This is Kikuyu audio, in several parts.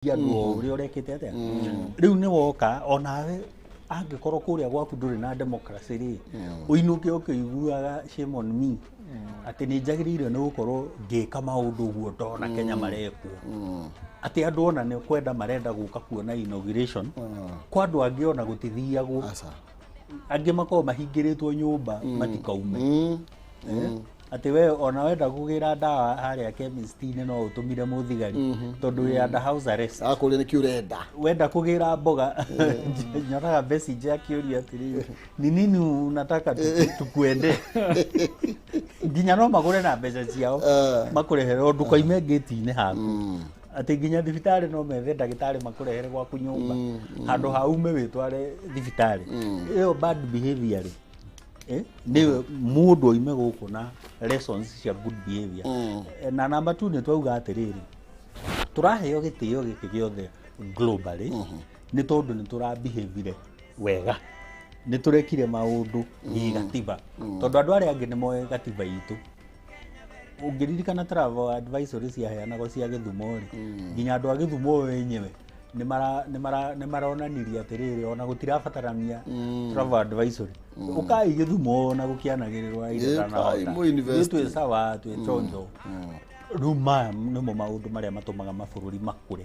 Andũ o ũrĩa ũrekĩte atĩa rĩu nĩ woka onawe angĩkorwo kũrĩa gwaku ndũrĩ na democracy rĩ, ũinũke ũkĩiguaga shame on me atĩ nĩ njagĩrĩire nĩ gũkorwo ngĩka maũndũ ũguo ndona Kenya marekwo, atĩ andũ ona nĩ kwenda marenda gũka kuona inauguration kwa andũ angĩ ona gũtithiagwo. Aca. Angĩ makoragwo mahingĩrĩtwo nyũmba matikaume. Eh? Atĩ we ona wenda kũgĩra ndawa harĩa chemist-inĩ no ũtũmire mũthigari tondũ wĩ under house arrest. Akũria nĩkĩ ũrenda. Wenda kũgĩra mboga, nyonaga message akĩũria atĩrĩrĩ, ni nini unataka tukuende? Nginya no magũre na mbeca ciao makũrehere o ndũkoime ngĩti-inĩ haku, atĩ nginya thibitarĩ no methe ndagĩtarĩ makũrehere gwaku nyũmba handũ ha ume wĩtware thibitarĩ. Ĩyo bad behavior rĩ, nĩwe mũndũ oime gũkũ na lessons cia good behavior. Na number two, nĩ twauga atĩrĩrĩ, tũraheo gĩtĩo gĩkĩ gĩothe globally nĩ tondũ nĩ tũrabehavire wega, nĩ tũrekire maũndũ gĩgatiba, tondũ andũ arĩa angĩ nĩ moĩ gatiba itũ. Ũngĩririkana travel advisory ciaheanagwo cia Gĩthumo rĩ, nginya andũ a Gĩthumo wenyewe nĩ maronanirie atĩrĩrĩ, ona gũtirabatarania travel advisory, ũkai Gĩthumo ona gũkĩanagĩrĩrwo. Ĩ, ũkai mũ invest. Twĩ sawa, twĩ chonjo. Rĩu maya nĩmo maũndũ marĩa matũmaga mabũrũri makũre,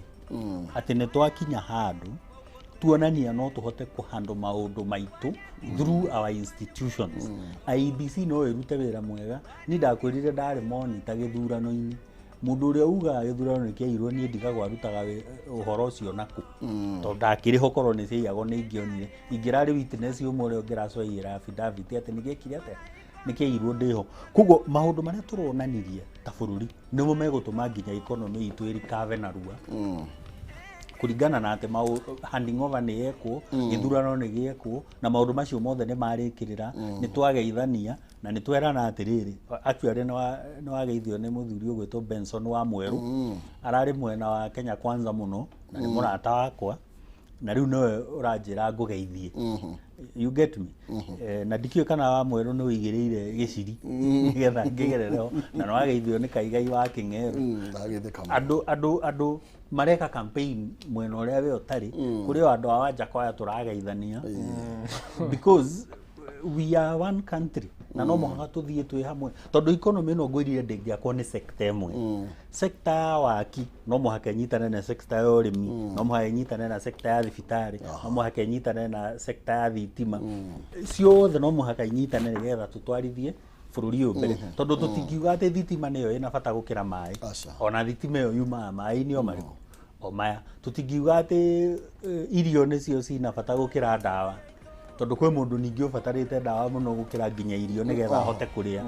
atĩ nĩ twakinya handũ tuonania no tũhote kũhandle maũndũ maitũ through our institutions. IEBC no ĩrute wĩra mwega. Niĩ ndakwĩrire ndarĩ monitor gĩthurano-inĩ. Mũndũ ũrĩa ugaga gĩthurano nĩ kĩairwo, niĩ ndigagwo arutaga ũhoro ũcio nakũ, tondũ ndakĩrĩ ho. Korwo nĩ ciaiyagwo nĩ ingĩonire, ingĩrarĩ witness ũmwe ũrĩa ũngĩracoire affidavit atĩ nĩ gĩekire atĩa, nĩ kĩairwo ndĩho. Koguo maũndũ marĩa tũronanirie ta bũrũri nĩmo megũtũma nginya economy itũ ĩrikave narua, kũringana na atĩ handing over nĩ yekwo, gĩthurano nĩ gĩekwo, na maũndũ macio mothe nĩ marĩkĩrĩra. Nĩ twageithania na nĩ twerana atĩrĩrĩ, actually nĩ wageithio nĩ mũthuri ũgwĩtwo Benson wa Mwerũ, ararĩ mwena wa Kenya Kwanza mũno na nĩ mũrata wakwa, na rĩu nĩwe ũranjĩra ngũgeithie, you get me? Na ndikĩũĩ kana wa Mwerũ nĩ ũigĩrĩire gĩciri nĩgetha ngĩgerereho, na nĩ wageithio nĩ Kaigai wa Kĩng'ero. Ndagĩthĩka mũno. Andũ mareka campaign mwena ũrĩa we ũtarĩ, kũrĩ o andũ a Wanjakoya tũrageithania because we are one country na no mũhaka tũthiĩ twĩ hamwe, tondũ economy ĩno ngwĩrire ndĩngĩakwo nĩ sector ĩmwe. Sector ya waki no mũhaka ĩnyitane na sector ya ũrĩmi, no mũhaka ĩnyitane na sector ya thibitarĩ, no mũhaka ĩnyitane na sector ya thitima. Ciothe no mũhaka inyitane nĩgetha tũtwarithie bũrũri ũyũ mbere, tondũ tũtingiuga atĩ thitima nĩyo ĩna bata gũkĩra maĩ. Aca. Ona thitima ĩyo yumaga maĩ-inĩ o marĩkũ o maya. Tũtingiuga atĩ irio nĩcio cina bata gũkĩra ndawa, tondũ kwĩ mũndũ ningĩ ũbatarĩte ndawa mũno gũkĩra nginya irio nĩgetha ahote kũrĩa.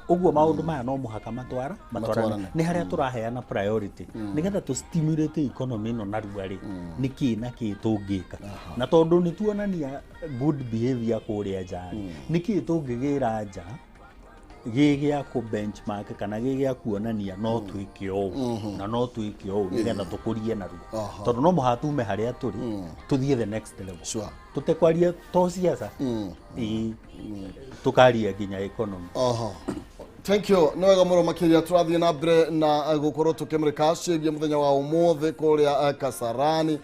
Ũguo maũndũ maya no mũhaka matwarane. Matwarane. Nĩ harĩa tũraheana priority nĩgetha tũ stimulate economy ĩno narua rĩ, nĩ kĩ na kĩ tũngĩka? Na tondũ nĩ tuonania good behavior kũrĩa nja rĩ, nĩ kĩ tũngĩgĩra nja gĩ gĩa kũ benchmark kana gĩ gĩa kuonania no twĩke ũũ na no twĩke ũũ nĩgetha tũkũrie narua? Tondũ no mũhaka tume harĩa tũrĩ tũthiĩ the next level. Tũtekwaria to ciaca, ĩĩ, tũkaria nginya economy. Oho. Thank you. Nĩ wega mũno makĩria. Tũrathiĩ na mbere na gũkorwo tũkĩmũrĩka ciĩgiĩ mũthenya wa ũmũthĩ kũrĩa Kasarani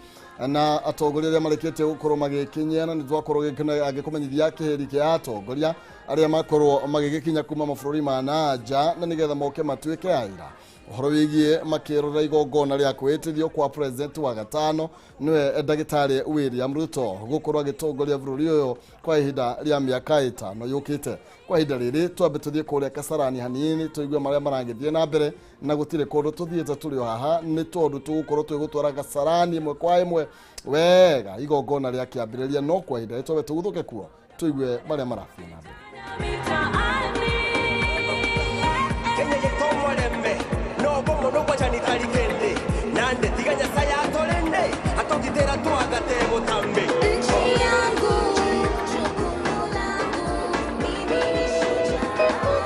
na atongoria arĩa marĩkĩtie gũkorwo magĩkinyia, na nĩ twakorwo agĩkũmenyithia kĩhĩri kĩa atongoria arĩa makorwo magĩgĩkinya kuma mabũrũri ma na nja, na nĩgetha moke matuĩke aira ũhoro wĩgiĩ makĩrora igongona rĩa kwĩtithio kwa president wa gatano, nĩwe ndagĩtarĩ William Ruto, gũkorwo agĩtongoria bũrũri ũyũ kwa ihinda rĩa mĩaka 5 yũkĩte. Kwa ihinda rĩrĩ twambe tũthiĩ kũrĩa Kasarani hanini tũigue marĩa maragĩthiĩ na mbere, na gũtirĩ kũndũ tũthiĩte, tũrĩ o haha, nĩ tondũ tũgũkorwo twĩgũtwara Kasarani ĩmwe kwa ĩmwe wega igongona rĩa kĩambĩrĩria. No kwa ihinda rĩrĩ twambe tũguthũke kuo tũigue marĩa marathiĩ na mbere. Kenya gĩtomorembe no bomo gwacanitarikende nande tiga Nyasaye atorende atogitera twagate gũtambe. Nchi yangu, jukumu langu, mimi ni shujaa.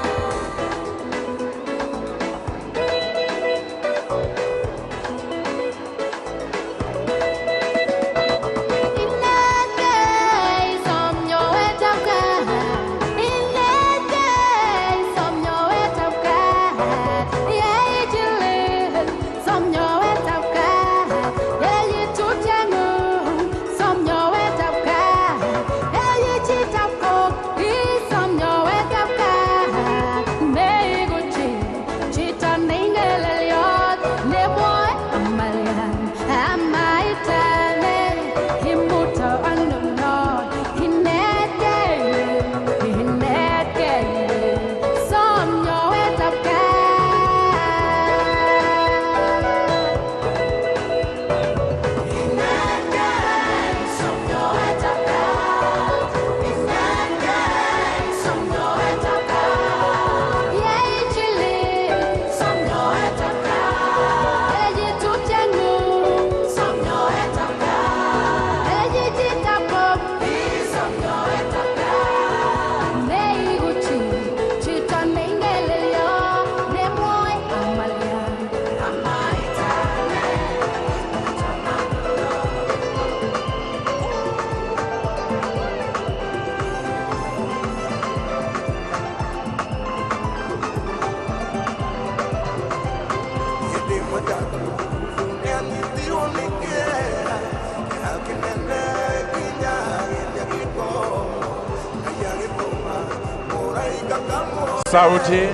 Sauti.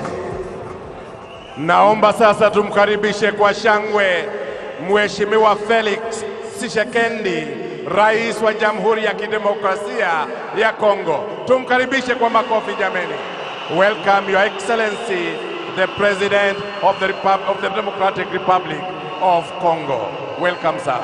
Naomba sasa tumkaribishe kwa shangwe Mheshimiwa Felix Tshisekedi, Rais wa Jamhuri ya Kidemokrasia ya Kongo. Tumkaribishe kwa makofi jameni. Welcome Your Excellency, the President of the of the Democratic Republic of Congo. Welcome, sir.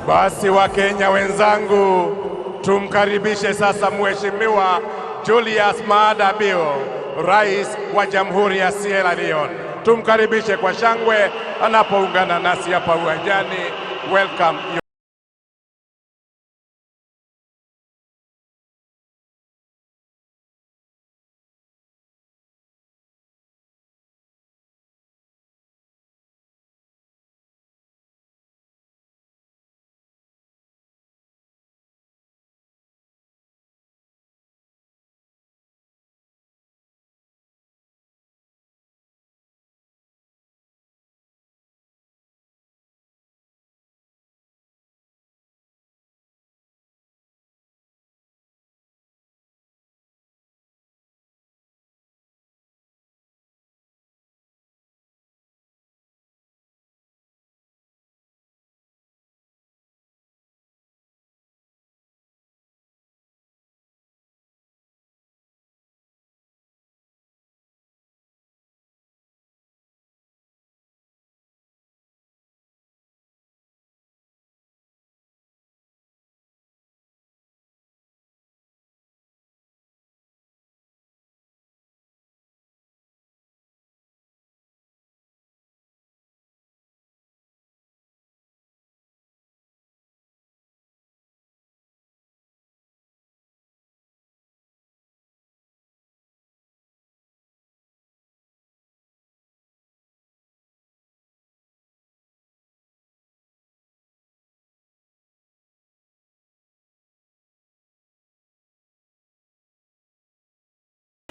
Basi Wakenya wenzangu, tumkaribishe sasa Mheshimiwa Julius Maada Bio, Rais wa Jamhuri ya Sierra Leone. Tumkaribishe kwa shangwe anapoungana nasi hapa uwanjani. Welcome.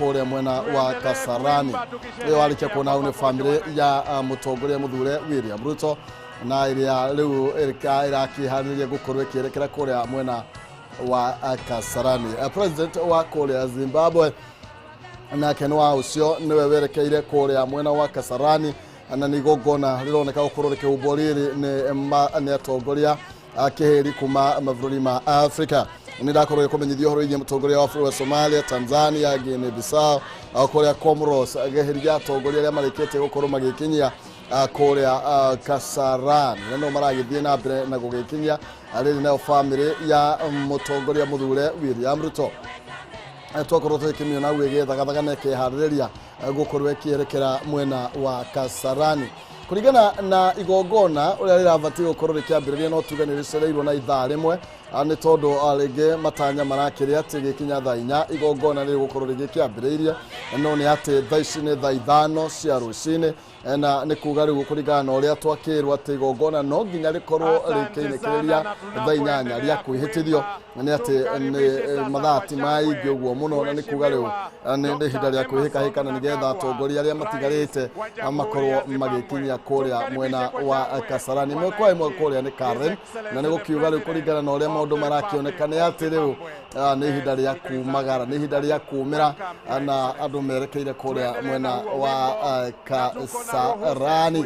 Kũrĩa mwena wa Kasarani. Ĩyo warĩkia kuona hau nĩ bamĩrĩ ya mũtongoria mũthure William Ruto, na ĩrĩa rĩu ĩrakĩharĩria gũkorwo ĩkĩerekera kũrĩa mwena wa Kasarani. President wa kũrĩa Zimbabwe nake nĩ wa ũcio nĩwe werekeire kũrĩa mwena wa Kasarani, na nĩ igongona rĩroneka gũkorwo rĩkĩhumbwo rĩrĩ nĩ atongoria a kĩhĩri kuma mabũrũri ma Afrika. Nĩ ndakorwo gĩkũmenyithia ũhoro wĩgiĩ mũtongoria wa bũrũri wa Somalia, Tanzania, Guinea Bissau, kũrĩa Comoros, gĩhĩri gĩa atongoria arĩa marĩkĩtie gũkorwo magĩkinyia kũrĩa Kasarani, na no maragĩthiĩ na mbere na gũgĩkinyia. Rĩrĩ nayo bamĩrĩ ya mũtongoria mũthure William Ruto twakorwo tũgĩkĩmĩona hau ĩgĩthagathaga na ĩkĩharĩrĩria gũkorwo ĩkĩerekera mwena wa Kasarani. Kũringana na igongona ũrĩa rĩrabatiĩ gũkorwo rĩkĩambĩrĩria, no tuge nĩ rĩcereirwo na ithaa rĩmwe, nĩ tondũ rĩngĩ matanya marakĩrĩ atĩ gĩkinya thaa 4 igongona rĩgũkorwo rĩgĩkĩambĩrĩirie, no nĩ atĩ thaa ici nĩ thaa 5 cia rũcinĩ, na nĩ kuga rĩu kũringana na ũrĩa twakĩrwo atĩ igongona no nginya rĩkorwo rĩkĩinĩkĩrĩria thaa 8 rĩa kwĩhĩtithio, nĩ atĩ nĩ mathaa ti maingĩ ũguo mũno, na nĩ kuga rĩu nĩ ihinda rĩa kwĩhĩkahĩka, na nĩgetha atongoria arĩa matigarĩte makorwo magĩkinyia kũrĩa mwena wa Kasarani. Ĩmwe kwa ĩmwe kũrĩa nĩ Karen, na nĩ gũkiuga rĩu kũringana na ũrĩa maũndũ marakĩoneka nĩ atĩ rĩu nĩ ihinda rĩa kumagara, nĩ ihinda rĩa kumĩra, na andũ merekeire kũrĩa mwena wa Kasarani.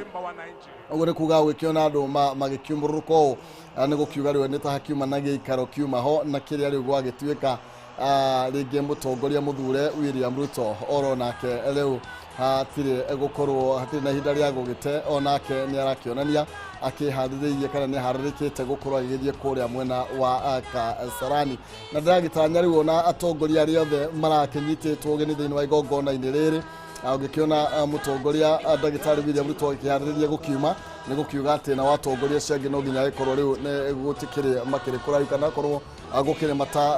Ũguo nĩ kuga gũgĩkĩona andũ magĩkiumũrũrũka ũũ, nĩ gũkiuga rĩu nĩ ta hakiuma na gĩikaro kiuma ho, na kĩrĩa rĩu gwagĩtuĩka Rĩngĩ mũtongoria mũthure William Ruto oro nake rĩu hatirĩ gũkorwo hatirĩ na ihinda rĩa gũgĩte, onake nĩ arakĩonania akĩharĩrĩirie kana nĩ aharĩrĩkĩte gũkorwo agĩgĩthiĩ kũrĩa mwena wa Kasarani. Na ndĩragĩtanya rĩu ona atongoria arĩa othe marakĩnyitĩtwo ũgeni thĩinĩ wa igongona-inĩ rĩrĩ, ũngĩkĩona mũtongoria ndagĩtarĩ William Ruto akĩharĩrĩria gũkiuma, nĩ gũkiuga atĩ nao atongoria acio angĩ no nginya agĩkorwo rĩu nĩ gũtikĩrĩ makĩrĩ kũraihu, kana akorwo gũkĩrĩ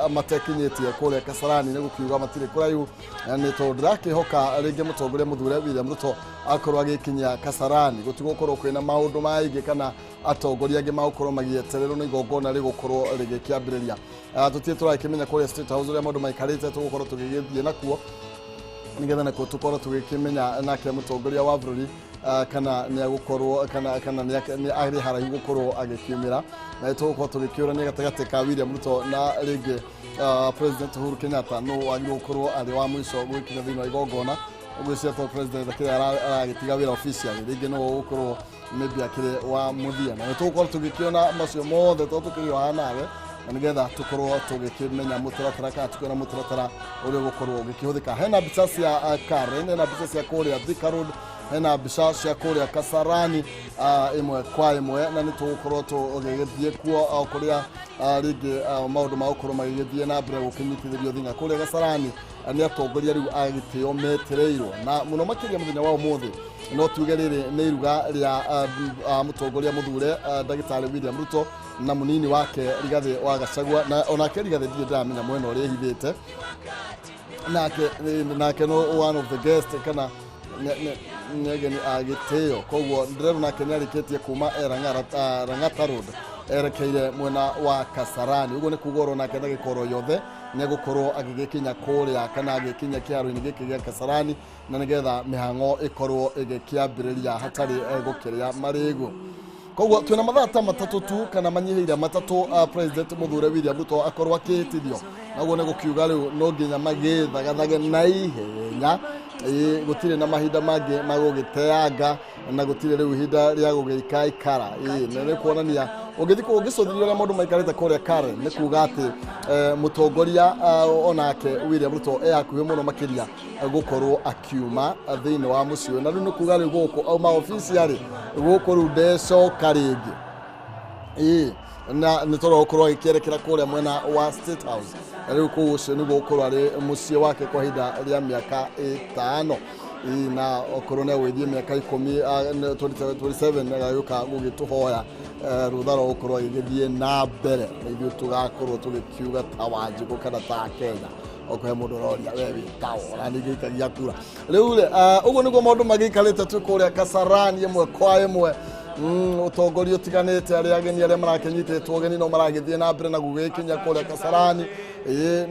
matekinyĩtie kũrĩa Kasarani, nĩ gũkiuga matirĩ kũraihu, nĩ tondũ ndĩrakĩhoka rĩngĩ mũtongoria mũthure William Ruto akorwo agĩkinya Kasarani gũtigũkorwo kwĩna maũndũ maingĩ kana atongoria angĩ magũkorwo magĩetererwo nĩ igongona rĩgũkorwo rĩgĩkĩambĩrĩria. Tũtirĩ tũrakĩmenya kũrĩa State House ũrĩa maũndũ maikarĩte, tũgũkorwo tũgĩgĩthiĩ nakuo nĩgetha nakuo tũkorwo tũgĩkĩmenya nake mũtongoria wa bũrũri kana nĩ agũkorwo kana nĩ arĩ haraihu gũkorwo agĩkiumĩra. Na nĩ tũgũkorwo tũgĩkĩũrania gatagatĩ ka William Ruto na rĩngĩ President Uhuru Kenyatta, nũ wagĩrĩirwo gũkorwo arĩ wa mũico gũgĩkinya thĩinĩ wa igongona. Ũgwĩciria to president akĩrĩ aragĩtiga wĩra officially, rĩngĩ no gũkorwo maybe akĩrĩ wa mũthia, na nĩ tũgũkorwo tũgĩkĩona macio mothe tondũ tũkĩrĩ o haha nawe, na nĩgetha tũkorwo tũgĩkĩmenya mũtaratara kana tũkĩona mũtaratara ũrĩa ũgũkorwo ũgĩkĩhũthĩka. Hena mbica cia Karen, hena mbica cia kũrĩa Thika Road, hena mbica cia kũrĩa Kasarani ĩmwe kwa ĩmwe, na nĩ tũgũkorwo tũgĩgĩthiĩ kuo o kũrĩa rĩngĩ maũndũ magũkorwo magĩgĩthiĩ na mbere gũkĩnyitithĩrio thing'a kũrĩa Kasarani. Nĩ atongoria rĩu a gĩtĩo metereirwo na mũno makĩria mũthenya wa ũmũthĩ, no tuge rĩrĩ nĩ iruga rĩa mũtongoria mũthure ndagĩtarĩ William Ruto na mũnini wake Rigathĩ wa Gachagua, na onake Rigathĩ ndirĩ ndĩramenya mwena ũrĩa ehithĩte nake no one of the guest kana nĩ ageni a gĩtĩo. Koguo ndĩrerwo nake nĩ arĩkĩtie kuma Lang'ata Road erekeire mwena wa Kasarani. Ũguo nĩ kuga oro nake ndagĩka oro yothe nĩ egũkorwo agĩgĩkinya kũrĩa kana agĩkinya kĩharo-inĩ gĩkĩ gĩa Kasarani, na nĩgetha mĩhang'o ĩkorwo ĩgĩkĩambĩrĩria hatarĩ gũkĩrĩa marĩgu. Koguo twĩna mathaa ta 3 tu kana manyihĩire 3 President mũthure William Ruto akorwo akĩhĩtithio, naguo nĩ gũkiuga rĩu no nginya magĩthagathage na ihenya. Gũtirĩ na mahinda mangĩ ma gũgĩteanga na gũtirĩ rĩu ihinda rĩa gũgĩikaikara. Na nĩ kuonania ũngĩthiĩ ũngĩcũthĩrĩria ũrĩa maũndũ maikarĩte kũrĩa Karen, nĩ kuga atĩ mũtongoria onake William Ruto e hakuhĩ mũno makĩria gũkorwo akiuma thĩinĩ wa mũciĩ ũyũ. Na rĩu nĩ kuga rĩu gũkũ auma obici arĩ gũkũ rĩu ndecoka rĩngĩ. Na nĩ tondũ gũkorwo agĩkĩerekera kũrĩa mwena wa State House, na rĩu kũu ũcio nĩguo gũkorwo arĩ mũciĩ wake kwa ihinda rĩa mĩaka 5. Na okorwo nĩ agũgĩthiĩ mĩaka 10, 2027 agagĩũka gũgĩtũhoya rũtha rwa gũkorwo agĩgĩthiĩ na mbere, na ithuĩ tũgakorwo tũgĩkiuga ta Wanjikũ kana ta Kenya okorwo he mũndũ ũroria we wĩtawo ona ningĩikagia kura rĩu rĩ. Ũguo nĩguo maũndũ magĩikarĩte twĩ kũrĩa Kasarani ĩmwe kwa ĩmwe. Ũtongoria ũtiganĩte, arĩa ageni arĩa marakĩnyitĩtwo ũgeni no maragĩthiĩ na mbere na gũgĩkinya kũrĩa Kasarani.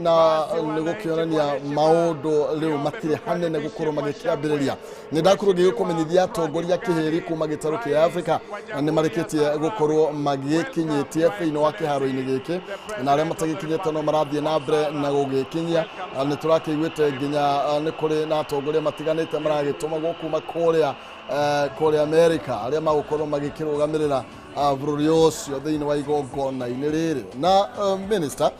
Na nĩ gũkĩonania maũndũ rĩu matirĩ hanene gũkorwo magĩkĩambĩrĩria. Nĩ ndakorwo ngĩgĩkũmenyithia atongoria kĩhĩri kuma gĩtarũ kĩa Africa nĩ marĩkĩtie gũkorwo magĩkinyĩtie thĩinĩ wa kĩharo-inĩ gĩkĩ, na arĩa matagĩkinyĩte no marathiĩ na mbere na gũgĩkinyia. Nĩ tũrakĩiguĩte nginya nĩ kũrĩ na atongoria matiganĩte maragĩtũmagwo kuma kũrĩa America, arĩa magũkorwo magĩkĩrũgamĩrĩra bũrũri ũcio thĩinĩ wa igongona-inĩ rĩrĩ. Na minister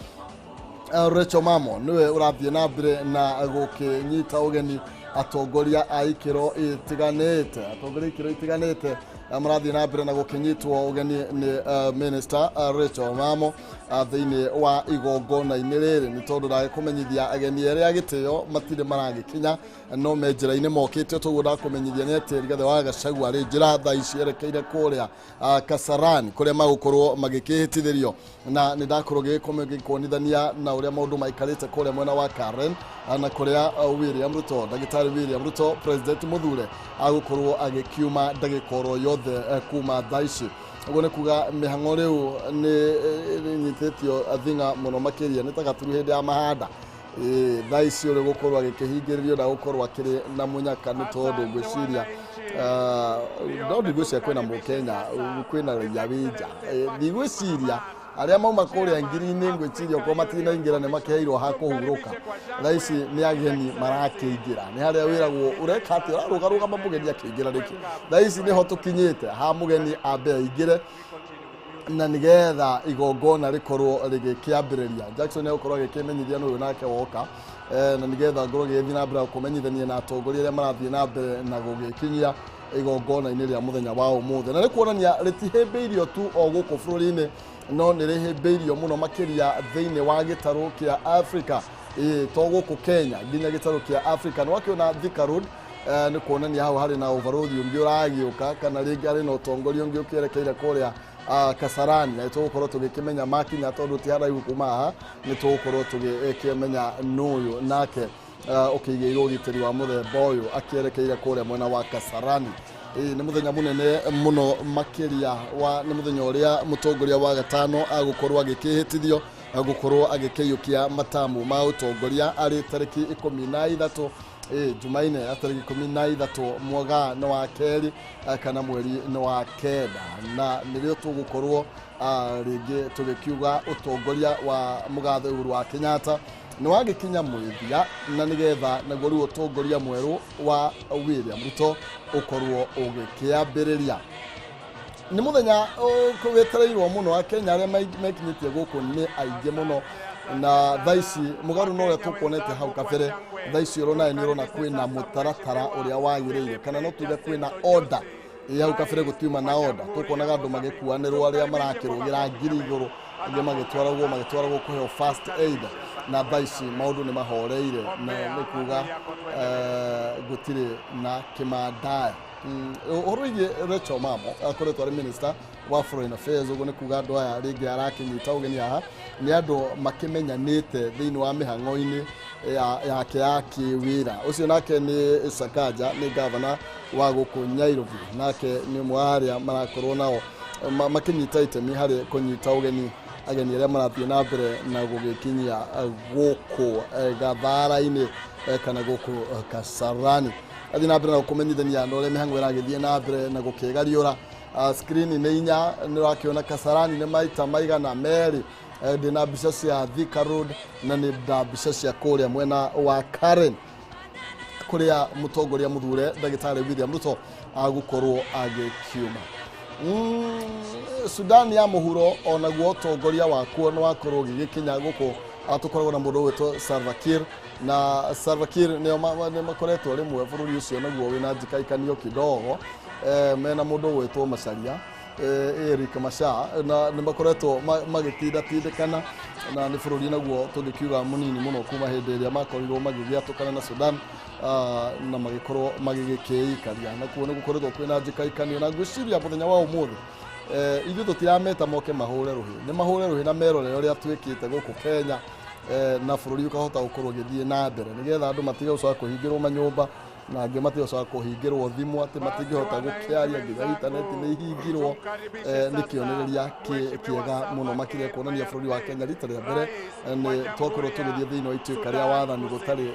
Rachel Mamo niwe ũrathiĩ na mbere na gũkĩnyita ũgeni atongoria a ikĩro itiganĩte, atongoria a ikĩro itiganĩte marathiĩ na mbere na gũkĩnyitwo ũgeni nĩ minister Rachel Mamo thĩinĩ wa igongona-inĩ rĩrĩ. Nĩ tondũ ndagĩkũmenyithia ageni erĩ a gĩtĩo matirĩ maragĩkinya, no me njĩra-inĩ mokĩte. Toguo ndakũmenyithia nĩ atĩ Rigathĩ wa Gachagua arĩ njĩra thaa ici erekeire kũrĩa Kasarani kũrĩa magũkorwo magĩkĩhĩtithĩrio. Na nĩ ndakorwo ngĩkuonithania na ũrĩa maũndũ maikarĩte kũrĩa mwena wa Karen, na kũrĩa William Ruto, ndagĩtarĩ William Ruto, president mũthure, agũkorwo agĩkiuma ndagĩka oro yothe kuma thaa ici. Ũguo nĩ kuga mĩhang'o rĩu nĩ ĩnyitĩtio thing'a mũno makĩria, nĩ ta gaturu hĩndĩ ya mahanda. Thaa ici ũrĩ gũkorwo agĩkĩhingĩrĩrio na gũkorwo akĩrĩ na mũnyaka, nĩ tondũ ngwĩciria no ndigwĩciria kwĩna mũkenya kwĩna raia wĩ nja. Ndigwĩciria arĩa mauma kũrĩa ngiri-inĩ, ngwĩciria okorwo matinaingĩra nĩ makĩheirwo ha kũhurũka. Thaa ici nĩ ageni marakĩingĩra, nĩ harĩa wĩragwo ũreka atĩa, ũrarũgarũgama mũgeni akĩingĩra nĩkĩ? Thaa ici nĩho tũkinyĩte ha mũgeni ambe aingĩre. Na nigetha igongona rikorwo rĩgĩkĩambĩrĩria, Jackson egũkorwo agĩkĩmenyithia nũ ũyũ nake woka, na nigetha ngorwo gĩgĩthiĩ na mbere kũmenyithania na atongoria arĩa marathiĩ na mbere na gũgĩkinyia igongona-inĩ rĩa mũthenya wa ũmũthĩ. Na nĩ kuonania rĩtihĩmbĩirio tu o gũkũ bũrũri-inĩ, no nĩ rĩhĩmbĩirio mũno makĩria thĩinĩ wa gĩtarũ kĩa Africa. Ĩĩ, to gũkũ Kenya, nginya gĩtarũ kĩa Africa. Nĩ wakĩona Thika Road, nĩ kuonania hau harĩ na ũbarũthi ũngĩ ũragĩũka, kana rĩngĩ harĩ na ũtongoria ũngĩ ũkĩerekeire kũrĩa Kasarani, na tũgũkorwo tũgĩkĩmenya makinya, tondũ ti haraihu kuma haha. Nĩ tũgũkorwo tũgĩkĩmenya nũyũ nake ũkĩigĩirwo ũgitĩri wa mũthemba ũyũ akĩerekeire kũrĩa mwena wa Kasarani. Ĩĩ, nĩ mũthenya mũnene mũno makĩria wa nĩ mũthenya ũrĩa mũtongoria wa gatano agũkorwo agĩkĩhĩtithio gũkorwo agĩkĩiyũkia matamu ma ũtongoria arĩ tarĩki 13, ĩ Jumaine ya tarĩki 13 mwaka nĩ wa kerĩ, kana mweri nĩ wa kenda, na nĩrĩo tũgũkorwo rĩngĩ tũgĩkiuga ũtongoria wa mũgathe Uhuru wa Kenyatta nĩ wagĩkinya mũthia, na nĩgetha naguo rĩu ũtongoria mwerũ wa William Ruto ũkorwo ũgĩkĩambĩrĩria. Nĩ mũthenya wetereirwo mũno. Akenya arĩa mekinyĩtie gũkũ nĩ aingĩ mũno, na thaa ici mũgarũ na ũrĩa tũkuonete hau kabere, thaa ici ũrona nĩ ũrona kwĩna mũtaratara ũrĩa wagĩrĩire, kana no tuge kwĩna order. Ĩ hau kabere gũtiuma na order, tũkuonaga andũ magĩkuanĩrwo arĩa marakĩrũgĩra ngiri igũrũ, angĩ magĩtwaragwo kũheo first aid, na thaa ici maũndũ nĩ mahoreire, na nĩ kuga gũtirĩ na kĩmandaya. Ũhoro wĩgiĩ Rachel Mamo, akoretwo arĩ minister wa foreign affairs, ũguo nĩ kuga andũ aya rĩngĩ arakĩnyita ũgeni haha nĩ andũ makĩmenyanĩte thĩinĩ wa mĩhang'o-inĩ yake ya kĩwĩra. Ũcio nake nĩ Sakaja, nĩ gavana wa gũkũ Nairobi, nake nĩ ũmwe wa arĩa marakorwo nao makĩnyita itemi harĩ kũnyita ũgeni ageni arĩa marathiĩ na mbere na gũgĩkinyia gũkũ gathara-inĩ, kana gũkũ Kasarani. Athiĩ na mbere na gũkũmenyithania na ũrĩa mĩhang'o ĩragĩthiĩ na mbere na gũkĩgariũra. Screen nĩ inya, nĩ ũrakĩona Kasarani nĩ maita maigana merĩ. Ndĩna mbica cia Thika Road na nĩ nda mbica cia kũrĩa mwena wa Karen, kũrĩa mũtongoria mũthure ndagĩtarĩ William Ruto agũkorwo agĩkiuma. Sudan ya mũhuro onaguo ũtongoria wakuo nĩ wakorwo ũgĩgĩkinya gũkũ. Tũkoragwo na mũndũ ũgwĩtwo Salva Kiir, na Salva Kiir nĩo nĩ makoretwo rĩmwe bũrũri ũcio naguo wĩna njikaikanio kidogo, mena mũndũ ũgwĩtwo Macharia, Eric Machar, na nĩ makoretwo magĩtindatindĩkana, na nĩ bũrũri naguo tũngĩkiuga mũnini mũno kuma hĩndĩ ĩrĩa makorirwo magĩgĩatũkana na Sudan, na magĩkorwo magĩgĩkĩikaria, na kuo nĩ gũkoretwo kwĩna njikaikanio. Na ngwĩciria mũthenya wa ũmũthĩ, ithuĩ tũtirameta moke mahũre rũhĩ, nĩ mahũre rũhĩ na merorere ũrĩa twĩkĩte gũkũ Kenya, na bũrũri ũkahota gũkorwo ũgĩthiĩ na mbere, nĩgetha andũ matige gũcoka kũhingĩrwo manyũmba, na angĩ matige gũcoka kũhingĩrwo thimũ atĩ matingĩhota gũkĩaria, nginya intaneti nĩ ihingirwo. Nĩ kĩonereria kĩega mũno makĩria kuonania bũrũri wa Kenya rita rĩa mbere nĩ twakorwo tũgĩthiĩ thĩinĩ wa ituĩka rĩa wathani gũtarĩ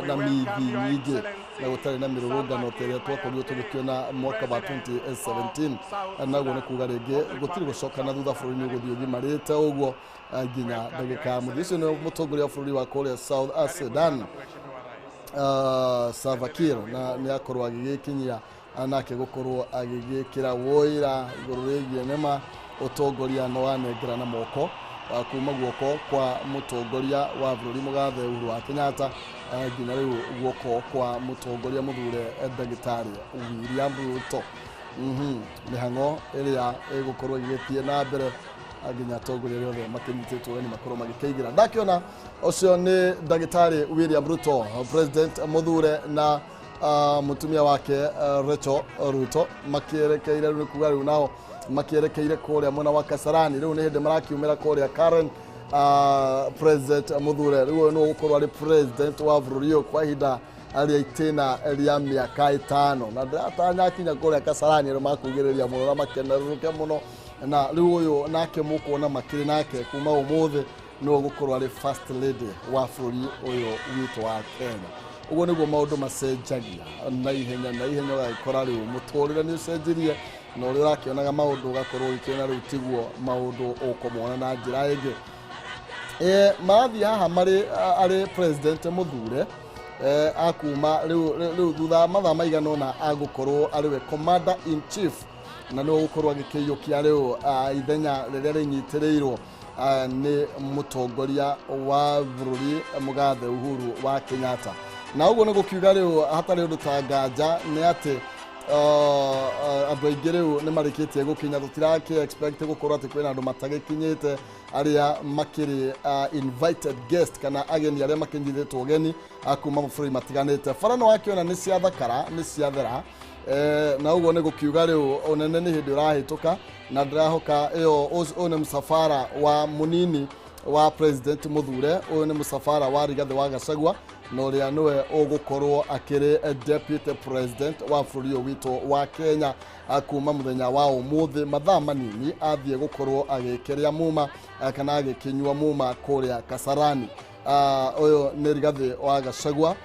na mithi nyingĩ na gũtarĩ na mĩrũrũngano ta ĩrĩa twakorirwo tũgĩkĩona mwaka wa 2017. Naguo nĩ kuga rĩngĩ gũtirĩ gũcoka na thutha, bũrũri nĩ ũgũthiĩ ũgimarĩte ũguo nginya ndagĩka ya mũthia. Ũcio nĩ mũtongoria wa bũrũri wa kũrĩa South Sudan, Salva Kiir, na nĩ akorwo agĩgĩkinyia nake gũkorwo agĩgĩkĩra wũira igũrũ rĩgiĩ nĩma ũtongoria nĩ wanengera na moko, kuma guoko kwa mũtongoria wa bũrũri mũgathe Uhuru wa Kenyatta nginya rĩu guoko kwa mũtongoria mũthure ndagĩtarĩ William Ruto. Mĩhang'o ĩrĩa ĩgũkorwo ĩgĩgĩthiĩ na mbere nginya atongoria arĩa othe makĩnyitĩtwo ũgeni makorwo magĩkĩingĩra. Ndakĩona ũcio nĩ ndagĩtarĩ William Ruto, president mũthure, na mũtumia wake Rachel Ruto, makĩerekeire rĩu, nĩ kuga rĩu nao makĩerekeire kũrĩa mwena wa Kasarani. Rĩu nĩ hĩndĩ marakiumĩra kũrĩa Karen. President mũthure rĩu ũyũ nĩwe ũgũkorwo arĩ president wa bũrũri ũyũ kwa ihinda rĩa itĩna rĩa mĩaka 5, na ndĩratanya akinya kũrĩa Kasarani andũ makugĩrĩria mũno na makenerũrũke mũno. Na rĩu ũyũ nake mũkuona makĩrĩ nake kuma ũmũthĩ nĩwe ũgũkorwo arĩ first lady wa bũrũri ũyũ witũ wa Kenya. Ũguo nĩguo maũndũ macenjagia na ihenya na ihenya, ũgagĩkora rĩu mũtũrĩre nĩ ũcenjirie, na ũrĩa ũrakĩonaga maũndũ ũgakorwo ũgĩkĩona rĩu tiguo maũndũ ũkũmona na njĩra ĩngĩ. Marathiĩ haha marĩ arĩ president mũthure, akuma rĩu thutha wa mathaa maigana ũna agũkorwo arĩ we commander in chief. na nĩwe ũgũkorwo agĩkĩiyũkia rĩu ithenya rĩrĩa rĩnyitĩrĩirwo nĩ mũtongoria wa bũrũri mũgathe Uhuru wa Kenyatta. Na ũguo nĩ gũkiuga rĩu hatarĩ ũndũ ta nganja nĩ atĩ andũ aingĩ rĩu nĩ marĩkĩtie gũkinya, tũtirakĩ expect gũkorwo atĩ kwĩna andũ matagĩkinyĩte arĩa makĩrĩ invited guest kana ageni arĩa makĩnyitĩtwo ũgeni kuma mabũrũri matiganĩte. Bara nĩ wakĩona nĩ ciathakara, nĩ ciathera, na ũguo nĩ gũkiuga rĩu ũnene nĩ hĩndĩ ũrahĩtũka, na ndĩrahoka ĩyo ũyũ nĩ mũcabara wa mũnini wa president mũthure, ũyũ nĩ mũcabara wa Rigathĩ wa Gachagua na ũrĩa nĩwe ũgũkorwo akĩrĩ deputy president wa bũrũri ũyũ witũ wa Kenya kuma mũthenya wa ũmũthĩ mathaa manini athiĩ gũkorwo agĩkĩrĩa muma kana agĩkĩnyua muma kũrĩa Kasarani. Ũyũ nĩ Rigathĩ wa Gachagua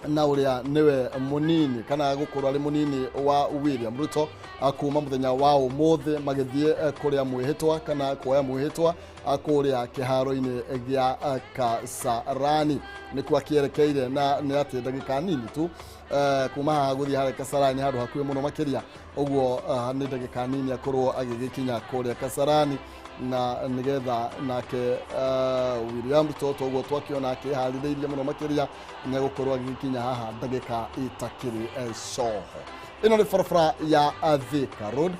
na ũrĩa nĩwe mũnini kana gũkorwo arĩ mũnini wa William Ruto kuma mũthenya wa ũmũthĩ magĩthiĩ kũrĩa mwĩhĩtwa kana kuoya mwĩhĩtwa kũrĩa kĩharo-inĩ gĩa Kasarani nĩkuo akĩerekeire, na nĩ atĩ ndagĩka nini tu kuma haha gũthiĩ harĩa Kasarani handũ hakuhĩ mũno makĩria, ũguo nĩ ndagĩka nini akorwo agĩgĩkinya kũrĩa Kasarani, na nĩgetha nake William Ruto toguo twakĩona akĩharĩrĩirie mũno makĩria nĩ gũkorwo agĩgĩkinya haha ndagĩka itakĩrĩ coho. Ĩno nĩ barabara ya Thika Road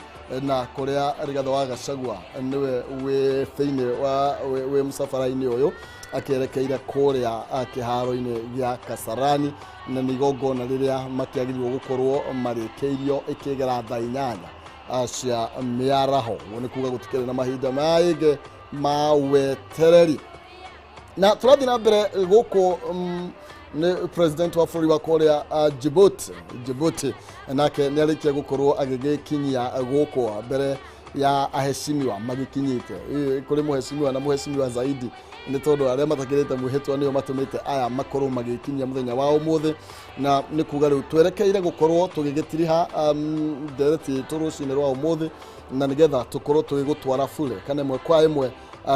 na kũrĩa Rigathĩ wa Gachagua nĩwe wĩ thĩinĩ wa wĩ mũcabara-inĩ ũyũ akĩerekeire kũrĩa kĩharo-inĩ gĩa Kasarani, na nĩ igongona rĩrĩa makĩagĩrĩirwo gũkorwo marĩkĩirio ĩkĩgera thaa 8 cia mĩaraho. Ũguo nĩ kuga gũtikĩrĩ na mahinda maingĩ ma wetereri. Na tũrathiĩ na mbere gũkũ nĩ president wa bũrũri wa kũrĩa Djibouti nake nĩ arĩkia gũkorwo agĩgĩkinyia gũkũ mbere ya aheshimiwa magĩkinyĩte. Kũrĩ mũheshimiwa na mũheshimiwa zaidi nĩ tondũ arĩa matakĩrĩte mwĩhĩtwa nĩo matũmĩte aya makorwo magĩkinyia mũthenya wa ũmũthĩ, na nĩ kuga rĩu twerekeire gũkorwo tũgĩgĩtiriha ndereti itũ rũcinĩ rwa ũmũthĩ, na nĩgetha tũkorwo tũgĩgũtwara bure kana ĩmwe kwa ĩmwe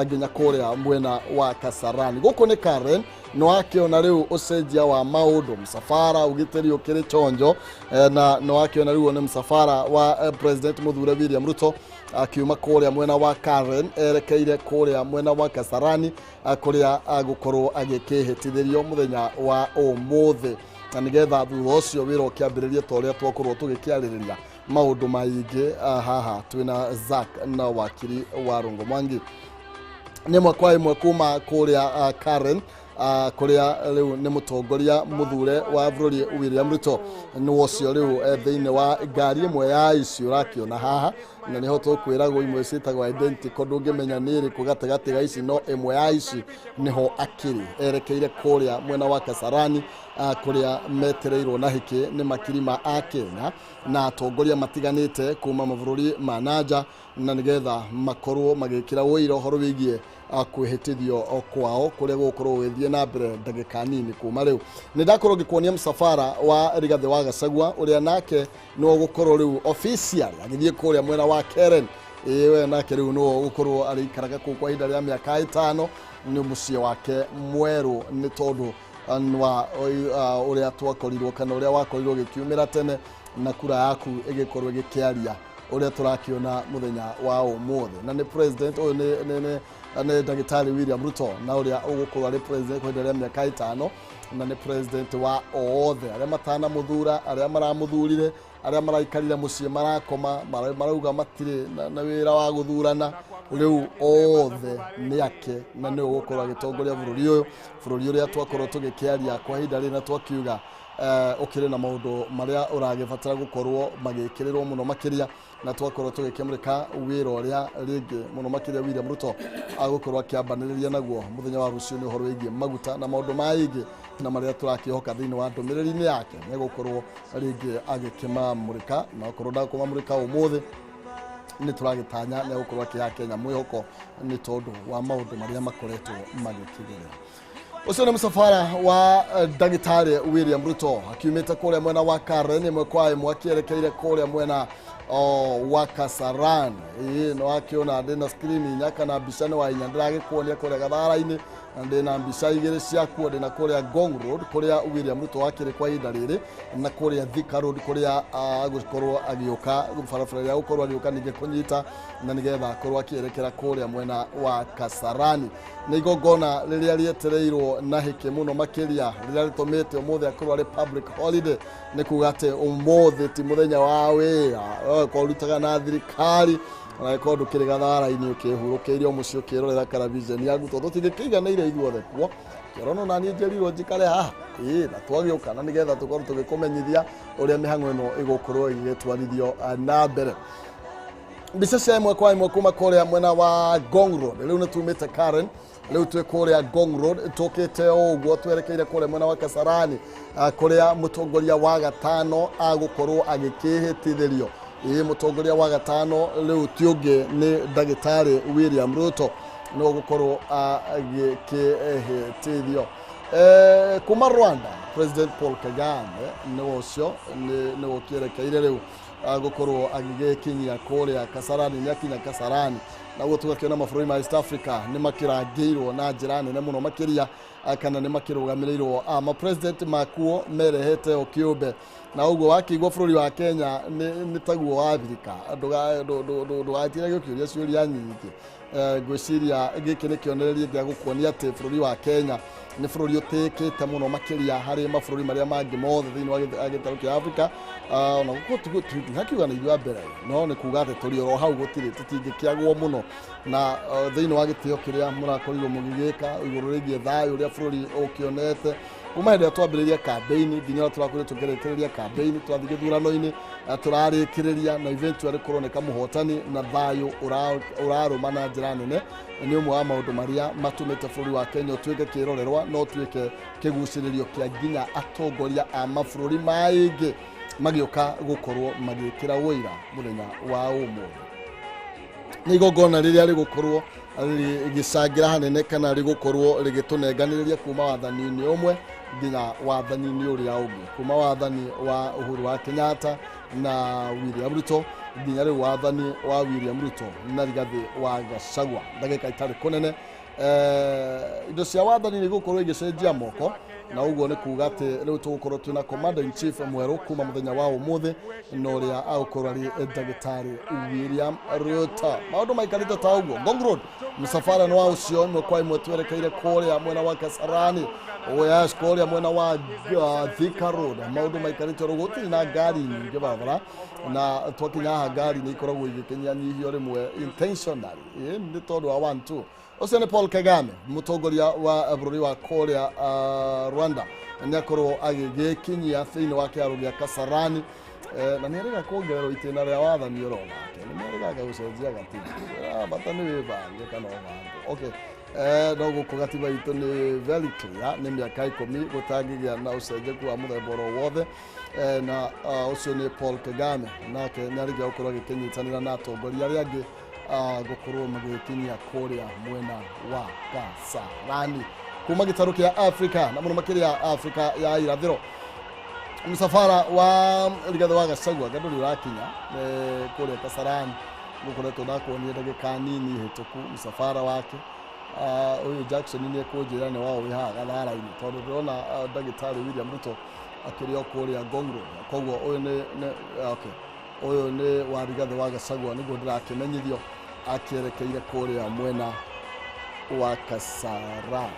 nginya kũrĩa mwena wa Kasarani. Gũkũ nĩ Karen, nĩ wakĩona rĩu ũcenjia wa maũndũ, mũcabara ũgitĩri ũkĩrĩ chonjo, na nĩ wakĩona rĩu nĩ mũcabara wa president mũthure William Ruto akiuma kũrĩa mwena wa Karen erekeire kũrĩa mwena wa Kasarani kũrĩa agũkorwo agĩkĩhĩtithĩrio mũthenya wa ũmũthĩ, na nĩgetha thutha ũcio wĩra ũkĩambĩrĩrie ta ũrĩa twakorwo tũgĩkĩarĩrĩria maũndũ maingĩ haha twĩna Zack na wakiri wa Rongo Mwangi. Nĩ ĩmwe kwa ĩmwe kuma kũrĩa Karen kũrĩa rĩu nĩ mũtongoria mũthure wa bũrũri William Ruto nĩ ũcio rĩu thĩinĩ wa ngari ĩmwe ya ici ũrakĩona haha, na nĩho tũkwĩragwo imwe ciĩtagwo identical, ndũngĩmenya nĩ ĩrĩkũ gatagatĩ ga ici, no ĩmwe ya ici nĩho akĩrĩ erekeire kũrĩa mwena wa Kasarani kũrĩa metereirwo na hĩkĩ nĩ makiri ma Akenya na atongoria matiganĩte kuma mabũrũri ma nanja, na nĩgetha makorwo magĩkĩra ũira ũhoro wĩgiĩ kwĩhĩtithio kwao kũrĩa gũgũkorwo gũgĩthiĩ na mbere ndagĩka nini kuma rĩu. Nĩ ndakorwo ngĩkuonia mũcabara wa Rigathĩ wa Gachagua ũrĩa nake nĩwe ũgũkorwo rĩu official agĩthiĩ kũrĩa mwena wa Karen. Ĩĩ nake rĩu nĩwe ũgũkorwo arĩikaraga kũu kwa ihinda rĩa mĩaka 5, nĩ mũciĩ wake mwerũ nĩ tondũ wa ũrĩa twakorirwo kana ũrĩa wakorirwo gĩkiumĩra tene na kura yaku ĩgĩkorwo ĩgĩkĩaria ũrĩa tũrakĩona mũthenya wa ũmũthĩ. Na nĩ president ũyũ nĩ ndagĩtarĩ William Ruto na ũrĩa ũgũkorwo arĩ president kwa ihinda rĩa mĩaka 5, na nĩ president wa othe arĩa matanamũthura, arĩa maramũthurire, arĩa maraikarire mũciĩ marakoma, marauga matirĩ na wĩra wa gũthurana, rĩu othe nĩ ake na nĩwe ũgũkorwo agĩtongoria bũrũri ũyũ, bũrũri ũrĩa twakorwo tũgĩkĩaria kwa ihinda rĩna twakiuga ũkĩrĩ na maũndũ marĩa ũragĩbatara gũkorwo magĩkĩrĩrwo mũno makĩria, na twakorwo tũgĩkĩmũrĩka wĩra ũrĩa rĩngĩ mũno makĩria William Ruto agũkorwo akĩambanĩrĩria naguo mũthenya wa rũciũ nĩ ũhoro wĩgiĩ maguta na maũndũ maingĩ na marĩa tũrakĩhoka thĩinĩ wa ndũmĩrĩri-inĩ yake nĩ gũkorwo rĩngĩ agĩkĩmamũrĩka, na okorwo ndakũmamũrĩka ũmũthĩ nĩ tũragĩtanya nĩ gũkorwo akĩha Kenya mwĩhoko nĩ tondũ wa maũndũ marĩa makoretwo magĩkĩgerera. Ũcio nĩ mũcabara wa ndagĩtarĩ William Ruto akiumĩte kũrĩa mwena wa Karen ĩmwe kwa ĩmwe akĩerekeire kũrĩa mwena wa Kasarani. Ĩĩ nĩ wakĩona ndĩna screen inya kana mbica nĩ wa inya ndĩragĩkuonia kũrĩa gathara-inĩ, Ndĩna mbica igĩrĩ ciakuo, ndĩna kũrĩa Ngong Road kũrĩa William Ruto akĩrĩ kwa ihinda rĩrĩ, na kũrĩa Thika Road kũrĩa agũkorwo agĩũka barabara ĩrĩa agũkorwo agĩũka ningĩ kũnyita na nĩgetha akorwo akĩerekera kũrĩa mwena wa Kasarani. Nĩ igongona rĩrĩa rĩetereirwo na hĩkĩ mũno makĩria, rĩrĩa rĩtũmĩte ũmũthĩ akorwo arĩ public holiday, nĩ kuga atĩ ũmũthĩ ti mũthenya wa wĩra, korwo ũrutaga na thirikari ona gĩkorwo ndũkĩrĩ gathara-inĩ ũkĩhurũkĩire o mũciĩ ũkĩrorera karaviceni yaku, tondũ tũtingĩkĩiganĩire ithuothe kuo. Kĩrono naniĩ njĩrirwo njikare haha ĩĩ, na twagĩũka na nĩgetha tũkorwo tũgĩkũmenyithia ũrĩa mĩhang'o ĩno ĩgũkorwo ĩgĩtwarithio na mbere. Mbica cia ĩmwe kwa ĩmwe kuma kũrĩa mwena wa Ngong Road. Rĩu nĩ tumĩte Karen, rĩu twĩ kũrĩa Ngong Road, tũkĩte o ũguo twerekeire kũrĩa mwena wa Kasarani, kũrĩa mũtongoria wa gatano agũkorwo agĩkĩhĩtithĩrio. Ĩĩ, mũtongoria wa gatano rĩu ti ũngĩ nĩ ndagĩtarĩ William Ruto, no gũkorwo agĩkĩhĩtithio. Kuma Rwanda, President Paul Kagame nĩwe ũcio nĩwe ũkĩerekeire rĩu gũkorwo agĩgĩkinyia kũrĩa Kasarani. Nĩ akinya Kasarani, naguo tũgakĩona mabũrũri ma East Africa nĩ makĩrangĩirwo na njĩra nene mũno makĩria, kana nĩ makĩrũgamĩrĩirwo ma president makuo merehete o kĩũmbe, na ũguo wakĩigua bũrũri wa Kenya nĩ taguo wa Afrika, ndũgatinde gũkĩũria ciũria nyingĩ. Ngwĩciria gĩkĩ nĩ kĩonereria gĩa gũkuonia atĩ bũrũri wa Kenya nĩ bũrũri ũtĩĩkĩte mũno makĩria harĩ mabũrũri marĩa mangĩ mothe thĩinĩ wa gĩtarũ kĩa Afrika. Ona gũkorwo tũtihakiuga nĩ ithuĩ a mbere, no nĩ kuga atĩ tũrĩ oro hau, gũtirĩ tũtingĩkĩagwo mũno na thĩinĩ wa gĩtĩo kĩrĩa mũrakorirwo mũgĩgĩka igũrũ rĩgiĩ thayũ ũrĩa bũrũri ũkĩonete kuma hĩndĩ ĩrĩa twambĩrĩria campaign nginya ũrĩa tũrakorirwo tũkĩrĩkĩrĩria campaign, twathiĩ gĩthurano-inĩ, tũrarĩkĩrĩria na eventually kũroneka mũhotani na thayũ ũrarũma na njĩra nene. Nĩ ũmwe wa maũndũ marĩa matũmĩte bũrũri wa Kenya ũtuĩke kĩrorerwa na ũtuĩke kĩgucĩrĩrio kĩa nginya atongoria a mabũrũri maingĩ magĩũka gũkorwo magĩkĩra ũira mũthenya wa ũmũthĩ. Nĩ igongona rĩrĩa rĩgũkorwo rĩgĩcangĩra hanene kana rĩgũkorwo rĩgĩtũnenganĩrĩria kuma wathani-inĩ ũmwe nginya wathani-inĩ ũrĩa ũngĩ, kuma wathani wa Uhuru wa Kenyatta na William Ruto nginya rĩu wathani wa William Ruto na Rigathĩ wa Gachagua. Ndagĩka itarĩ kũnene, indo cia wathani nĩ igũkorwo igĩcenjia moko, na ũguo nĩ kuga atĩ rĩu tũgũkorwo twĩna commander in chief mwerũ kuma mũthenya wa ũmũthĩ, na ũrĩa agũkorwo arĩ ndagĩtarĩ William Ruto. Maũndũ maikarĩte ta ũguo. Ngong Road, mũcabara nĩ wa ũcio ĩmwe kwa ĩmwe twerekeire kũrĩa mwena wa Kasarani, yes, kũrĩa mwena wa Thika Road. Maũndũ maikarĩte ũguo, gũtirĩ na ngari nyingĩ barabara, na twakinya haha ngari nĩ ikoragwo igĩkinyanyihio rĩmwe intentionally, nĩ tondũ wa 1 2. Ũcio nĩ Paul Kagame, mũtongoria wa bũrũri wa kũrĩa Rwanda, nĩ akorwo agĩgĩkinyia thĩinĩ wa kĩharo gĩa Kasarani, na nĩ erĩga kuongererwo itĩna rĩa wathani oro nake, nĩ merĩgaga gũcenjia gatiba. Bata nĩ wĩbange kana ũbangwo. Okay, no gũkũ gatiba itũ nĩ very clear, nĩ mĩaka 10 gũtangĩgĩa na ũcenjeku wa mũthemba oro wothe. Na ũcio nĩ Paul Kagame, nake nĩ arĩkia gũkorwo agĩkĩnyitanĩra na atongoria arĩa angĩ gũkorwo magĩkinyia kũrĩa mwena wa Kasarani kuma gĩtarũ kĩa Afrika na mũno makĩria Afrika ya irathĩro. Mũcabara wa Rigathĩ wa Gachagua ndũrĩ ũrakinya kũrĩa Kasarani, gũkoretwo ndakuonia ndagĩka nini hĩtũku mũcabara wake. Ũyũ Jackson nĩ ekũnjĩra nĩ wao wĩ haha gathara-inĩ, tondũ ndĩrona ndagĩtarĩ William Ruto akĩrĩ o kũrĩa Ngong Road. Koguo ũyũ nĩ okay, ũyũ nĩ wa Rigathĩ wa Gachagua nĩguo ndĩrakĩmenyithio akĩerekeire kũrĩa mwena wa Kasarani.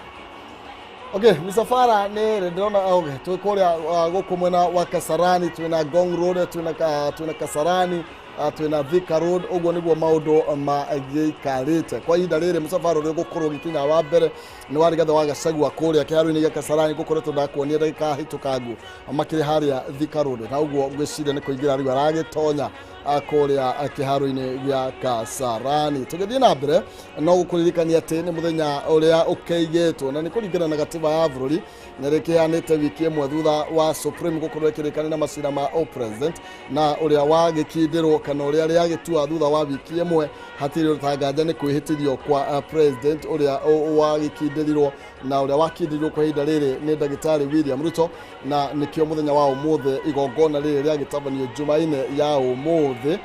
Okay, misafara nĩ ndĩrona, okay, twĩ kũrĩa gũkũ mwena wa Kasarani, twĩna Ngong Road, twĩna Kasarani, twĩna Thika Road. Ũguo nĩguo maũndũ magĩikarĩte kwa ihinda rĩrĩ. Mũcabara ũrĩa ũgũkorwo ũgĩkinya wa mbere nĩ wa Rigathĩ wa Gachagua kũrĩa kĩharo-inĩ gĩa Kasarani, gũkoretwo ndakuonia ndagĩka hĩtũkangu makĩrĩ harĩa Thika Road, na ũguo ngwĩciria nĩ kũingĩra rĩu aragĩtonya kũrĩa kĩharo-inĩ gĩa Kasarani. Tũgĩthiĩ na mbere no gũkũririkania atĩ nĩ mũthenya ũrĩa ũkĩigĩtwo na nĩ kũringana na gatiba ya bũrũri, na rĩkĩheanĩte wiki ĩmwe thutha wa Supreme gũkorwo ĩkĩrĩkanĩra na macira ma o president, na ũrĩa wagĩkindĩrwo kana ũrĩa rĩagĩtua thutha wa wiki ĩmwe hatirĩ ũtanganja nĩ kwĩhĩtithio kwa president ũrĩa wagĩkindĩrirwo, na ũrĩa wakindĩrirwo kwa ihinda rĩrĩ nĩ ndagĩtarĩ William Ruto, na nĩkĩo mũthenya wa ũmũthĩ igongona rĩrĩ rĩagĩtabanio Jumaine ya ũmũthĩ.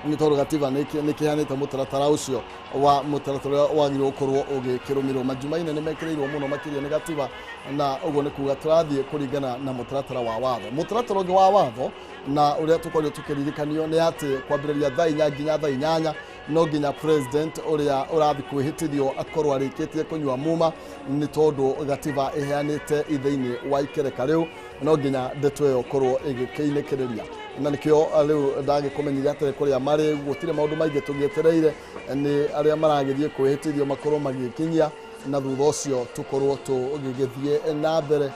Nĩ tondũ gatiba nĩ kĩheanĩte mũtaratara ũcio wa mũtaratara ũrĩa wagĩrĩirwo gũkorwo ũgĩkĩrũmĩrĩrwo. Majumaine nĩ mekĩrĩirwo mũno makĩria nĩ gatiba, na ũguo nĩ kuga tũrathiĩ kũringana na mũtaratara wa watho. Mũtaratara ũngĩ wa watho na ũrĩa tũkorirwo tũkĩririkanio nĩ atĩ kwambĩrĩria thaa 4 nginya thaa 8 no nginya president ũrĩa ũrathiĩ kwĩhĩtithio akorwo arĩkĩtie kũnyua muma, nĩ tondũ gatiba ĩheanĩte ithĩinĩ wa ikereka rĩu no nginya ndeto ĩyo ĩkorwo ĩgĩkĩinĩkĩrĩria. Na nĩkĩo rĩu ndagĩkũmenyithia atĩrĩ kũrĩa marĩ gũtirĩ maũndũ maingĩ tũgĩetereire, nĩ arĩa maragĩthiĩ kwĩhĩtithio makorwo magĩkinyia, na thutha ũcio tũkorwo tũgĩgĩthiĩ na mbere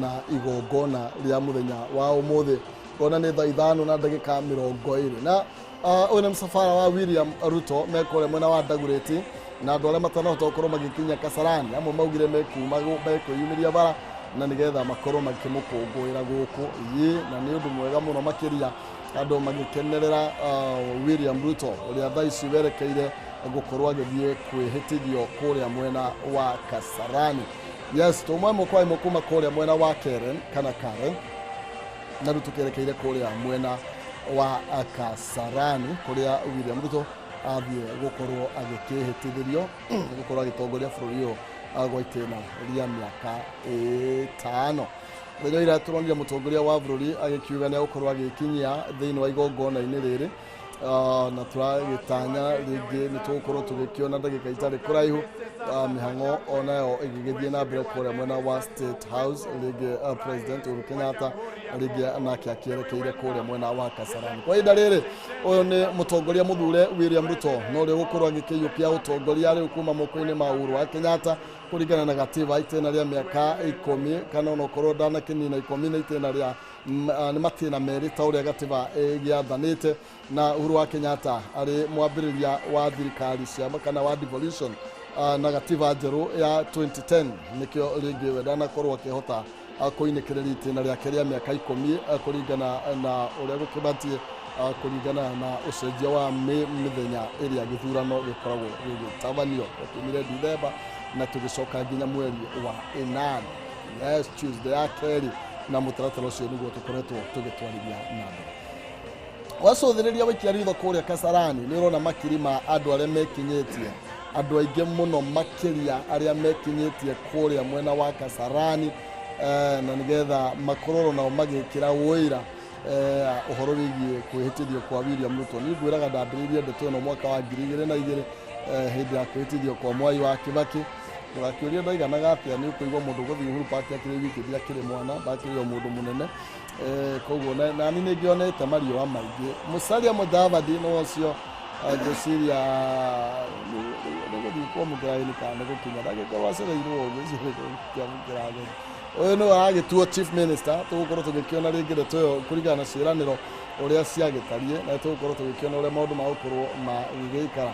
na igongona rĩa mũthenya wa ũmũthĩ. Ngona nĩ thaa 5 na ndagĩka 20. Na ũyũ nĩ mũcabara wa William Ruto mekũrĩa mwena wa Dagoretti, na andũ arĩa matanahota gũkorwo magĩkinya Kasarani amwe maugire mekuma mekwĩyumĩria bara na nĩgetha makorwo makĩmũkũngũĩra gũkũ. Ĩĩ, na nĩ ũndũ mwega mũno makĩria andũ magĩkenerera William Ruto ũrĩa thaa ici werekeire gũkorwo agĩthiĩ kwĩhĩtithio kũrĩa mwena wa Kasarani. Yes, tũmwe ĩmwe kwa ĩmwe kuma kũrĩa mwena wa Karen kana Karen, na rĩu tũkĩerekeire kũrĩa mwena wa Kasarani kũrĩa William Ruto athiĩ gũkorwo agĩkĩhĩtithĩrio gũkorwo agĩtongoria bũrũri ũyũ gwa itĩna rĩa mĩaka 5. Mũthenya ira tũronire mũtongoria wa bũrũri agĩkiuga nĩ egũkorwo agĩkinyia thĩinĩ wa igongona-inĩ rĩrĩ, na tũragĩtanya rĩngĩ nĩ tũgũkorwo tũgĩkĩona ndagĩka itarĩ kũraihu mĩhang'o onayo ĩgĩgĩthiĩ na mbere kũrĩa mwena wa State House, rĩngĩ President Uhuru Kenyatta rĩngĩ nake akĩerekeire kũrĩa mwena wa Kasarani. Kwa ihinda rĩrĩ ũyũ nĩ mũtongoria mũthure William Ruto, na ũrĩa ũgũkorwo agĩkĩiyũkia ũtongoria rĩu kuma moko-inĩ ma Uhuru wa Kenyatta kũringana na gatiba itĩna rĩa mĩaka 10 kana onokorwo ndanakĩnina 10 nĩ itĩna rĩa nĩ matĩna merĩ ta ũrĩa gatiba ĩgĩathanĩte. Na Uhuru wa Kenyatta arĩ mwambĩrĩria wa thirikari cia kana wa devolution na gatiba njerũ ya 2010, nĩkĩo rĩngĩ we ndanakorwo akĩhota kũinĩkĩrĩria itĩna rĩake rĩa mĩaka 10 kũringana na ũrĩa gũkĩbatiĩ, kũringana na ũcenjia wa mĩthenya ĩrĩa gĩthurano gĩkoragwo gĩgĩtabanio. Twakiumire Dithemba na tũgĩcoka nginya mweri wa 8, yes, Tuesday ya kerĩ, na mũtaratara ũcio nĩguo tũkoretwo tũgĩtwarithia na mbere. Wacũthĩrĩria waikia ritho kũrĩa Kasarani nĩ ũrona makiri ma andũ arĩa mekinyĩtie, andũ aingĩ mũno makĩria arĩa mekinyĩtie kũrĩa mwena wa Kasarani, na nĩgetha makorwo nao magĩkĩra ũira ũhoro wĩgiĩ kwĩhĩtithio kwa William Ruto. Niĩ ngwĩraga ndambĩrĩirie ndeto ĩno mwaka wa 2002 hĩndĩ ya kwĩhĩtithio kwa Mwai wa Kibaki. Ndũgakĩũrie ndaiganaga atĩa, nĩ ũkũigua mũndũ gũthiĩ Uhuru Park akĩrĩ wiki ndiakĩrĩ mwana, ndakĩrĩ o mũndũ mũnene. Koguo nani nĩ ngĩonete mariũa maingĩ. Musalia Mudavadi nĩ ũcio ngwĩciria nĩ gũthiĩ kwamũkĩra ageni kana nĩ gũkinya, ndangĩkorwo acereirwo ngwĩciria kwamũkĩra ageni. Ũyũ nĩwe agĩtuo chief minister, tũgũkorwo tũgĩkĩona rĩngĩ ndeto ĩyo kũringana na ciĩranĩro ũrĩa ciagĩtariĩ, na tũgũkorwo tũgĩkĩona ũrĩa maũndũ magũkorwo magĩgĩikara.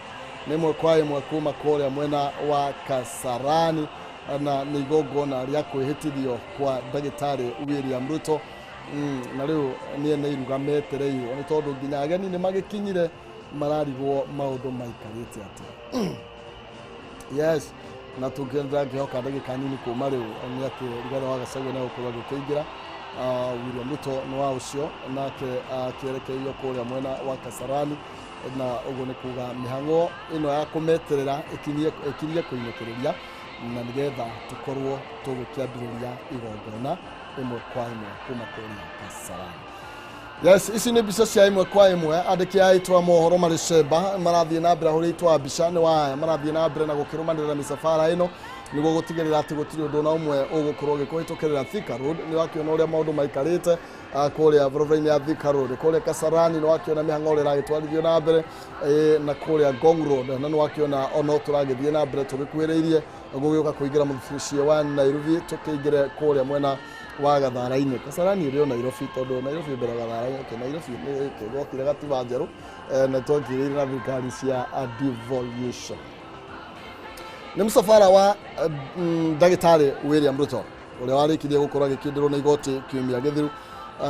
Nĩ ĩmwe kwa ĩmwe kuma kũrĩa mwena wa Kasarani, na nĩ igongona rĩa kwĩhĩtithio kwa ndagĩtarĩ William Ruto. Na rĩu niĩ nĩ iruga metereirwo nĩ tondũ nginya ageni nĩ magĩkinyire mararigwo maũndũ maikarĩte atĩa. Yes, na tũngĩhoka ndagĩka nini kuma rĩu nĩ atĩ Rigathĩ wa Gachagua nĩ egũkorwo agĩkĩingĩra. William Ruto nĩ wa ũcio nake akĩerekeirio kũrĩa mwena wa Kasarani, na ũguo nĩ kuga mĩhang'o ĩno ya kũmeterera ĩkinyie kũinĩkĩrĩria, na nĩgetha tũkorwo tũgĩkĩambĩrĩria igongona ĩmwe kwa ĩmwe kuma kũrĩa Kasarani. Yes, ici nĩ mbica cia ĩmwe kwa ĩmwe. Andĩki a itwa mohoro marĩ cemba marathiĩ na mbere ahũrĩ itwa mbica nĩ waya marathiĩ na mbere na gũkĩrũmanĩrĩra mĩcabara ĩno nĩguo gũtigĩrĩra atĩ gũtirĩ ũndũ ona ũmwe ũgũkorwo ũgĩkũhĩtũkĩrĩra Thika Road. Nĩ wakĩona ũrĩa maũndũ maikarĩte kũrĩa barabara-inĩ ya Thika Road, kũrĩa Kasarani nĩ wakĩona mĩhang'o ũrĩa ĩragĩtwarithio na mbere, na kũrĩa Ngong Road, na nĩ wakĩona ono tũragĩthiĩ na mbere tũgĩkuhĩrĩirie gũgĩũka kũingĩra mũciĩ wa Nairobi, tũkĩingĩre kũrĩa mwena wa Gathara-inĩ. Kasarani ĩrĩ o Nairobi, tondũ Nairobi mbere Gathara-inĩ. Okay, Nairobi nĩ gwokire gatiba njerũ, na twakĩrĩire na thirikari cia devolution. Nĩ mũcabara wa ndagĩtarĩ William Ruto ũrĩa warĩkirie gũkorwo agĩkindĩrwo nĩ igoti kiumia gĩthiru,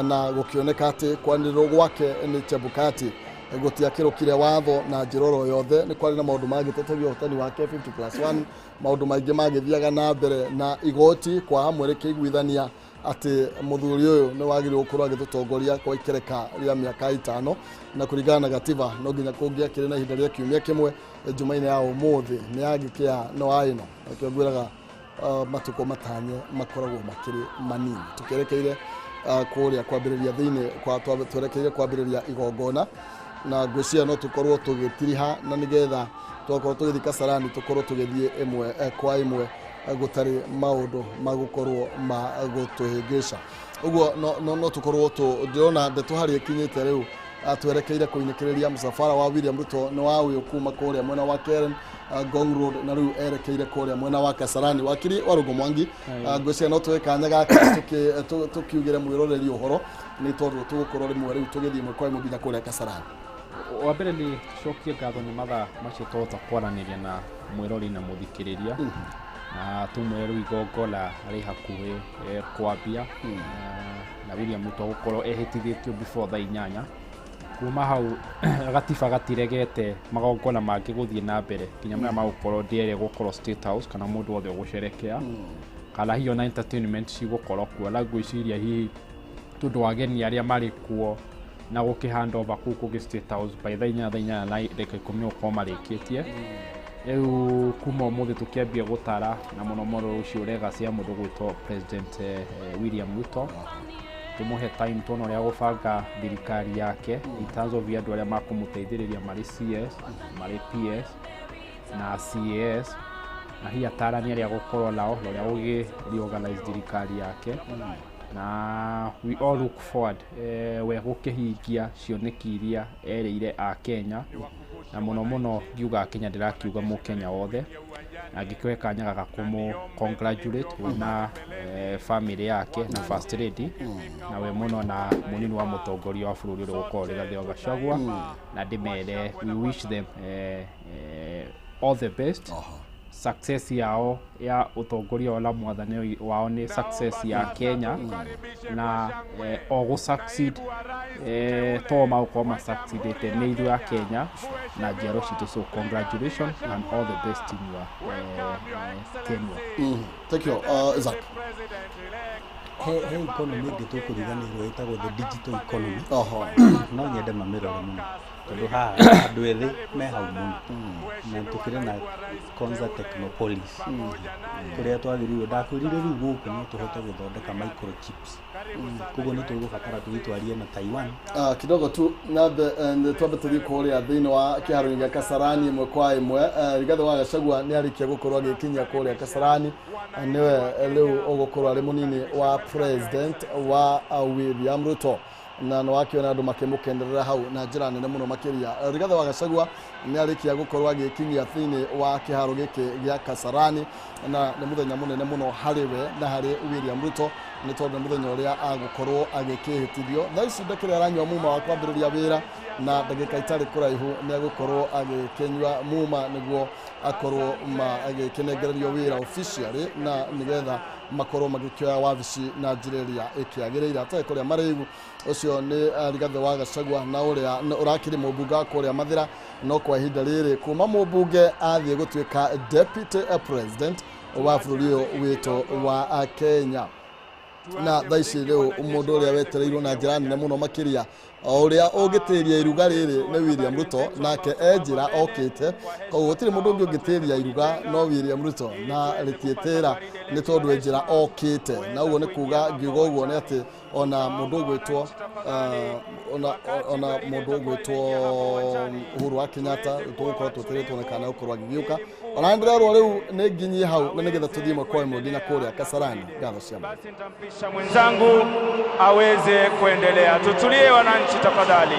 na gũkĩoneka atĩ kwanĩrĩrwo gwake nĩ Chebukati Gũtiakĩrũkire watho na njĩra oro yothe. Nĩ kwarĩ na maũndũ mangĩteteria ũhotani wake 50+1, maũndũ maingĩ magĩthiaga na mbere, na igoti kwa hamwe rĩkĩiguithania atĩ mũthuri ũyũ nĩ wagĩrĩirwo gũkorwo agĩtũtongoria kwa ikereka rĩa mĩaka 5, na kũringana na gatiba no nginya kũngĩakĩrĩ na ihinda rĩa kiumia kĩmwe. Jumaine ya ũmũthĩ nĩ yagĩkĩa no ĩno nakĩo ngwĩraga, matukũ matanye makoragwo makĩrĩ manini. Tũkĩerekeire kũrĩa kwambĩrĩria thĩinĩ kwa twerekeire kwambĩrĩria igongona, na ngwĩciria no tũkorwo tũgĩtiriha, na nĩgetha twakorwo tũgĩthiĩ Kasarani tũkorwo tũgĩthiĩ ĩmwe kwa ĩmwe, gũtarĩ maũndũ magũkorwo ma gũtũhĩngĩca. Ũguo no tũkorwo ndĩrona ndeto harĩa ĩkinyĩte rĩu, twerekeire kũinĩkĩrĩria mũcabara wa William Ruto nĩ wa ũyũ kuma kũrĩa mwena wa Karen, Ngong Road, na rĩu erekeire kũrĩa mwena wa Kasarani. Wakiri wa Rũngũ Mwangi, ngwĩciria no tũhe kanya gaka tũkiugĩre mwĩroreri ũhoro, nĩ tondũ tũgũkorwo rĩmwe rĩu tũgĩthiĩ ĩmwe kwa ĩmwe nginya kũrĩa Kasarani. Wa mbere nĩ cokie ngatho nĩ mathaa macio twahota kwaranĩria na mwĩrori na mũthikĩrĩria, na tumwĩre rĩu igongona rĩ hakuhĩ kwambia, na William Ruto gũkorwo ehĩtithĩtio before thaa 8. Kuma hau gatiba gatiregete magongona mangĩ gũthiĩ na mbere nginya marĩa magũkorwo ndĩere gũkorwo State House, kana mũndũ wothe ũgũcerekea, kana hihi ona entertainment cigũkorwo kuo. Na ngwĩciria hihi tondũ wa ageni arĩa marĩ kuo na gũkĩ hand over kũu kũngĩ State House by thaa 8, thaa 8:10 gũkorwo marĩkĩtie. Rĩu kuma ũmũthĩ tũkĩambia gũtara, na mũno mũno rũciũ legacy ya mũndũ gwĩtwo President William Ruto, tũmũhe time tuone ũrĩa gũbanga thirikari yake in terms of andũ arĩa makũmũteithĩrĩria marĩ CS, marĩ PS na CAS, na hihi atarani arĩa gũkorwo nao, na ũrĩa gũgĩ reorganize thirikari yake. Na we all look forward we gũkĩhingia cioneki iria erĩire a Kenya, na mũno mũno ngiuga Kenya ndĩrakiuga mũkenya wothe. Na ngĩkĩoe kanya gaka kũmũ congratulate we na family yake na First Lady, na we mũno na mũnini wa mũtongoria wa bũrũri ũrĩa gũkorwo Rigathĩ wa Gachagua, na ndĩmere we wish them all the best. Success yao ya ũtongoria wa na mwathani wao nĩ success ya Kenya, na o gũ succeed to magũkorwo ma succeedĩte nĩ ithuĩ a Kenya na njiaro citũ. So congratulations and all the best in your tenure. Thank you, Isaac. He economy ĩngĩ tũkũriganĩirwo ĩtagwo the digital economy. No nyende mamĩrore mũno, tondũ haha andũ ethĩ me hau mũno, na tũkĩrĩ na Konza Technopolis kũrĩa twagĩrĩirwo. Ndakwĩrire rĩu gũkũ no tũhote gũthondeka microchips, koguo nĩ tũgũbatara tũgĩtwarie na Taiwan. Kidogo tu nambe twambe tũthiĩ kũrĩa thĩinĩ wa kĩharo-inĩ gĩa Kasarani ĩmwe kwa ĩmwe. Rigathĩ wa Gachagua nĩ arĩkia gũkorwo agĩkinyia kũrĩa Kasarani. Nĩwe rĩu ũgũkorwo arĩ mũnini wa president wa William Ruto, na nĩ wakĩona andũ makĩmũkenerera hau na njĩra nene mũno makĩria. Rigathĩ wa Gachagua nĩ arĩkia gũkorwo agĩkinyia thĩinĩ wa kĩharo gĩkĩ gĩa Kasarani, na nĩ mũthenya mũnene mũno harĩ we na harĩ William Ruto, nĩ tondũ nĩ mũthenya ũrĩa agũkorwo agĩkĩhĩtithio. Thaa ici ndakĩrĩ aranyua muma wa kwambĩrĩria wĩra, na ndagĩka itarĩ kũraihu nĩ agũkorwo agĩkĩnyua muma nĩguo akorwo agĩkĩnengererio wĩra officially, na nĩgetha makorwo magĩkĩoya wabici na njĩra ĩrĩa ĩkĩagĩrĩire atarĩ kũrĩa marĩigu. Ũcio nĩ Rigathĩ wa Gachagua, na ũrĩa ũrakĩrĩ mũmbunge wa kũrĩa Mathĩra, no kwa ihinda rĩrĩ kuma mũmbunge athiĩ gũtuĩka deputy president wa bũrũri ũyũ witũ wa Kenya. Na thaa ici rĩu mũndũ ũrĩa wetereirwo na njĩra nene mũno makĩria, o ũrĩa ũngĩtĩria iruga rĩrĩ, nĩ William Ruto, nake e njĩra okĩte. Koguo gũtirĩ mũndũ ũngĩ ũngĩtĩria iruga no William Ruto, na rĩtiĩtĩra nĩ tondũ e njĩra okĩte. Na ũguo nĩ kuga, ngiuga ũguo nĩ atĩ ona mũndũ ũgwĩtwo ona mũndũ ũgwĩtwo Uhuru wa Kenyatta tũgũkorwo twetereire tuone kana gũkorwo agĩgĩũka. Ona nĩndĩrerwo rĩu nĩ nginyie hau, na nĩgetha tũthiĩ ĩmwe kwa ĩmwe nginya kũrĩa Kasarani. Ngatho cia Mungu. Basi nitampisha mwenzangu aweze kuendelea. Tutulie wananchi tafadhali.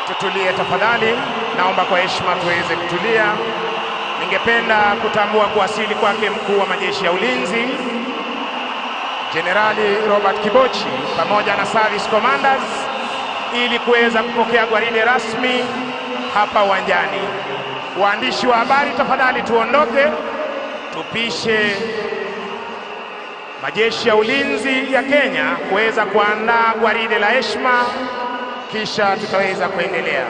Tutulie tafadhali, naomba kwa heshima tuweze kutulia. Ningependa kutambua kuwasili kwake mkuu wa majeshi ya ulinzi Jenerali Robert Kibochi pamoja na service commanders ili kuweza kupokea gwaride rasmi hapa uwanjani. Waandishi wa habari tafadhali tuondoke, tupishe majeshi ya ulinzi ya Kenya kuweza kuandaa gwaride la heshima, kisha tutaweza kuendelea.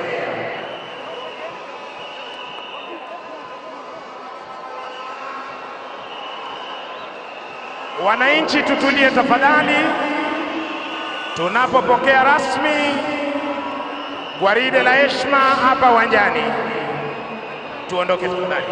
Wananchi tutulie tafadhali, tunapopokea rasmi gwaride la heshima hapa uwanjani. Tuondoke tafadhali.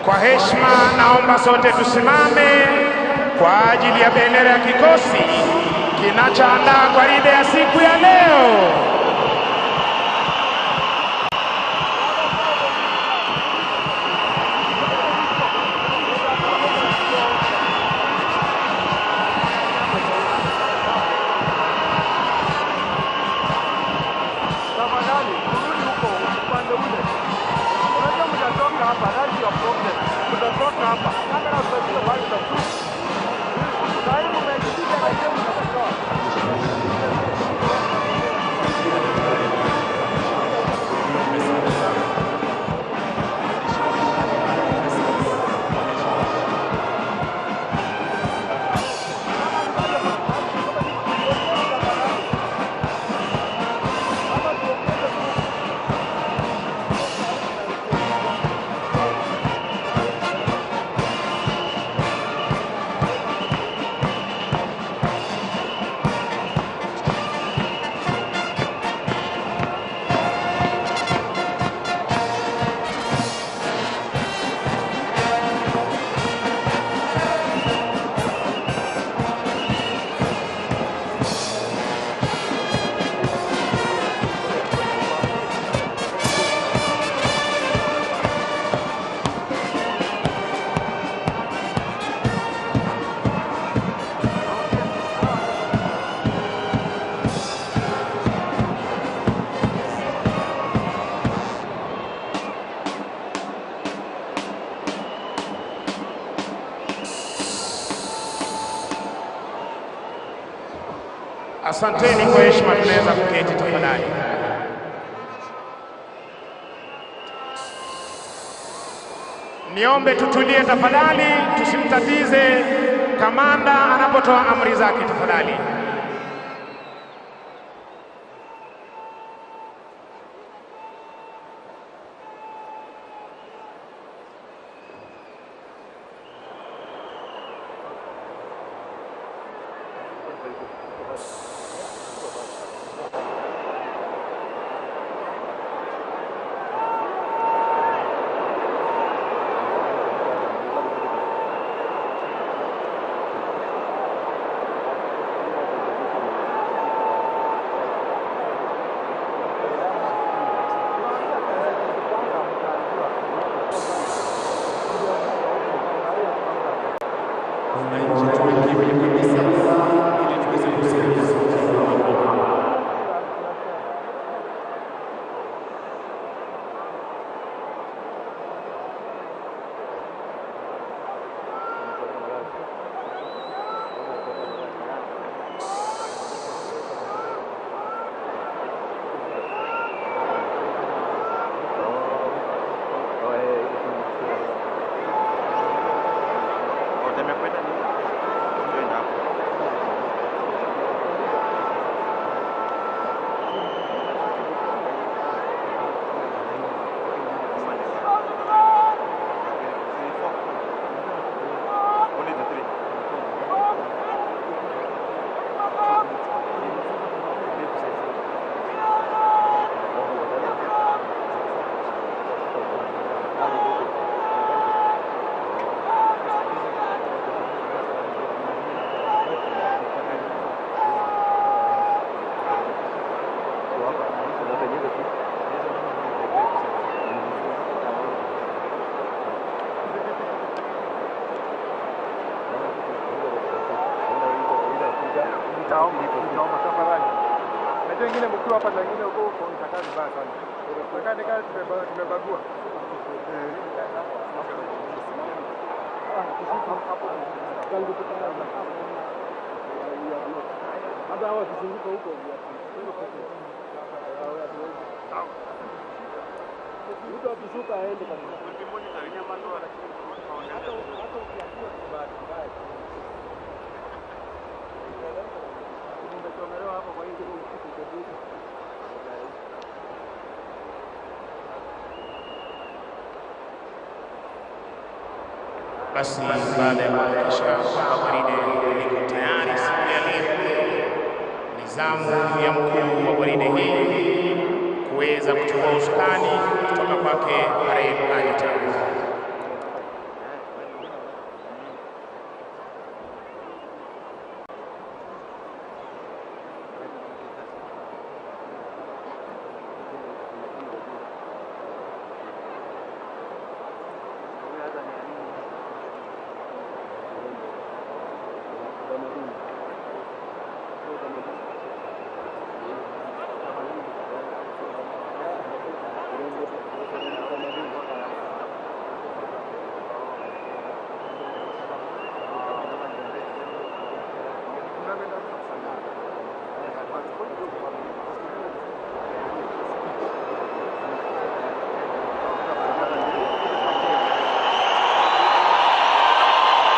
Kwa heshima naomba sote tusimame kwa ajili ya bendera ya kikosi kinachoandaa gwaride ya siku ya leo. Asanteni kwa heshima, tunaweza kuketi tafadhali. Niombe tutulie tafadhali, tusimtatize kamanda anapotoa amri zake tafadhali. Naomba tafadhali. Najua wengine mkiwa hapa na wengine huko huko itakaa vibaya sana. Itakaa ni kama tumebagua. Hata hawa wakizunguka huko. Mtu akishuka aende kabisa. Hata ukiambiwa ni bahati mbaya. Nimechomelewa hapa kwa hiyo kitu. Basi baada ya kuhakikisha kwamba gwaride liko tayari siku ya leo, ni zamu ya mkuu wa gwaride hii kuweza kuchukua usukani kutoka kwake Parade Adjutant.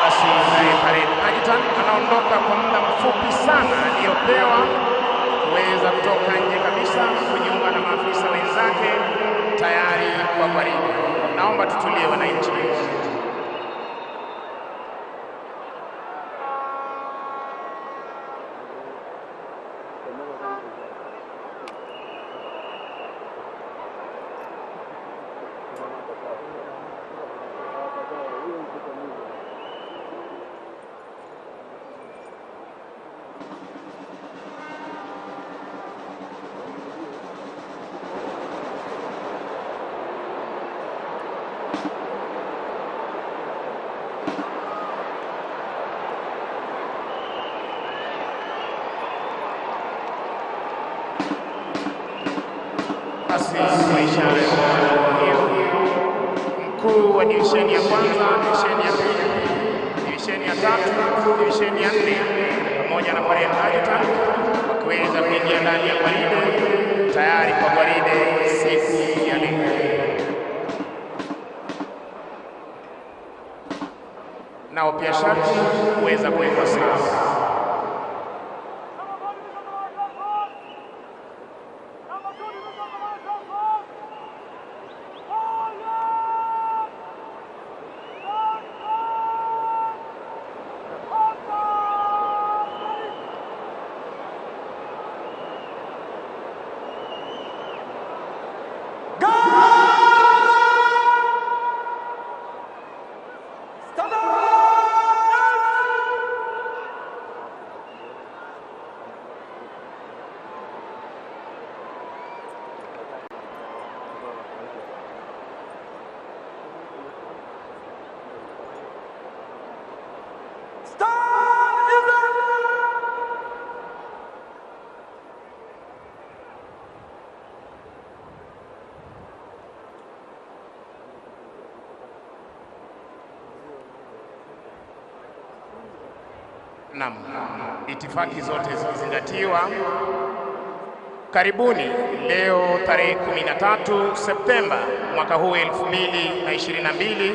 Basi naye Parade Adjutant anaondoka kwa muda mfupi sana aliyopewa kuweza kutoka nje kabisa kujiunga na maafisa wenzake tayari kwa gwaride. Naomba tutulie wananchi. Basi kwa ishara ya hiyo, mkuu wa divisheni ya kwanza, divisheni ya pili, divisheni ya tatu, divisheni ya nne pamoja na parade adjutant wakiweza kuingia ndani ya gwaride tayari kwa gwaride siku ya leo. Nao pia sharti kuweza kuwekwa sawa. Naam, itifaki zote zikizingatiwa. Karibuni leo tarehe 13 Septemba mwaka huu 2022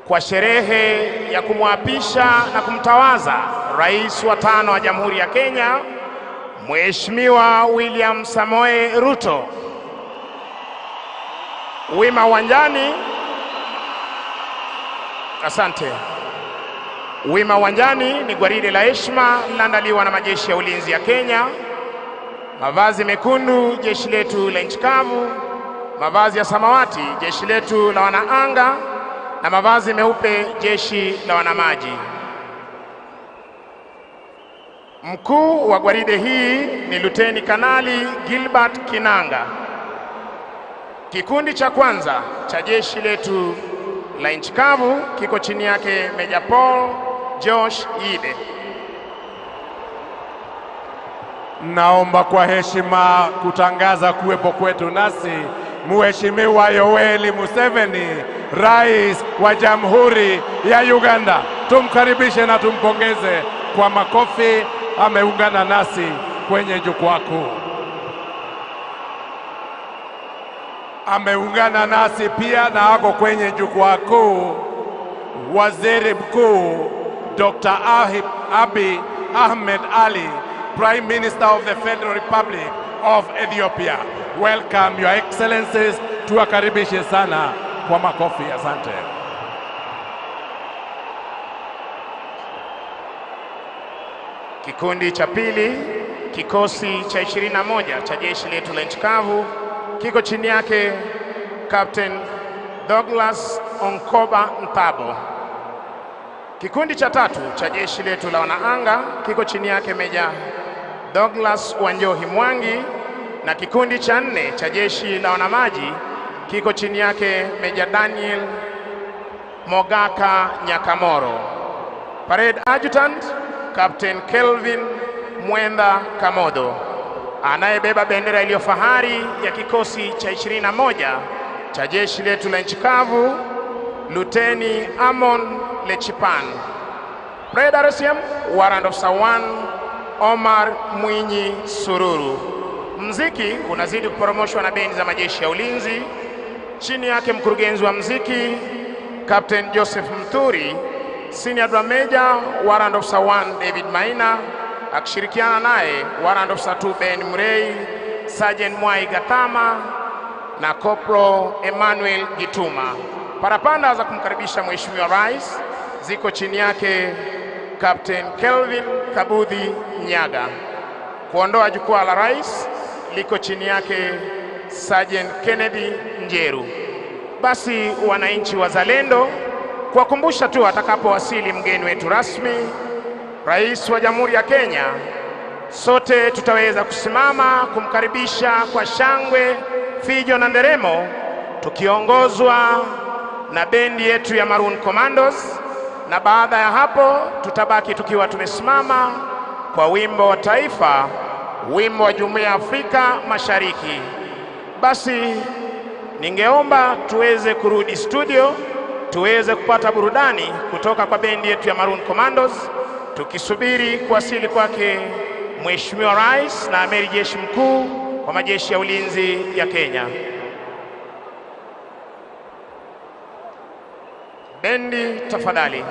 kwa sherehe ya kumwapisha na kumtawaza Rais wa tano wa Jamhuri ya Kenya, Mheshimiwa William Samoei Ruto. Wima uwanjani. Asante. Wima uwanjani ni gwaride la heshima linaandaliwa na majeshi ya ulinzi ya Kenya. Mavazi mekundu, jeshi letu la nchi kavu; mavazi ya samawati, jeshi letu la wanaanga; na mavazi meupe, jeshi la wanamaji. Mkuu wa gwaride hii ni Luteni Kanali Gilbert Kinanga. Kikundi cha kwanza cha jeshi letu la nchi kavu kiko chini yake Meja Paul Josh Ide. Naomba kwa heshima kutangaza kuwepo kwetu nasi Mheshimiwa Yoweri Museveni, Rais wa Jamhuri ya Uganda. Tumkaribishe na tumpongeze kwa makofi. Ameungana nasi kwenye jukwaa kuu. Ameungana nasi pia na ako kwenye jukwaa kuu Waziri Mkuu Dr. Abiy Ahmed Ali, Prime Minister of the Federal Republic of Ethiopia. Welcome, Your Excellencies. Tuwakaribishe sana kwa makofi. Asante. Kikundi cha pili, kikosi cha 21 cha jeshi letu la nchi kavu kiko chini yake Captain Douglas Onkoba Ntabo. Kikundi cha tatu cha jeshi letu la wanaanga kiko chini yake Meja Douglas Wanjohi Mwangi, na kikundi cha nne cha jeshi la wanamaji kiko chini yake Meja Daniel Mogaka Nyakamoro. Parade Adjutant Captain Kelvin Mwenda Kamodo, anayebeba bendera iliyo fahari ya kikosi cha 21 cha jeshi letu la nchi kavu, Luteni Amon Lechipan. Parade RCM Warrant Officer 1 Omar Mwinyi Sururu. Mziki unazidi kuporomoshwa na bendi za majeshi ya ulinzi, chini yake mkurugenzi wa mziki Captain Joseph Mturi, Senior Drum Major Warrant Officer 1 David Maina akishirikiana naye Warrant Officer 2 Ben Murray, Sergeant Mwai Gathama na Corporal Emmanuel Gituma. Parapanda za kumkaribisha Mheshimiwa Rais ziko chini yake Captain Kelvin Kabudhi Nyaga. Kuondoa jukwaa la rais liko chini yake Sergeant Kennedy Njeru. Basi wananchi wazalendo, kuwakumbusha tu atakapowasili mgeni wetu rasmi, Rais wa Jamhuri ya Kenya, sote tutaweza kusimama kumkaribisha kwa shangwe, fijo na nderemo, tukiongozwa na bendi yetu ya Maroon Commandos, na baada ya hapo tutabaki tukiwa tumesimama kwa wimbo wa taifa, wimbo wa Jumuiya ya Afrika Mashariki. Basi ningeomba tuweze kurudi studio tuweze kupata burudani kutoka kwa bendi yetu ya Maroon Commandos, tukisubiri kuwasili kwake Mheshimiwa Rais na Amiri Jeshi Mkuu wa Majeshi ya Ulinzi ya Kenya. Bendi tafadhali.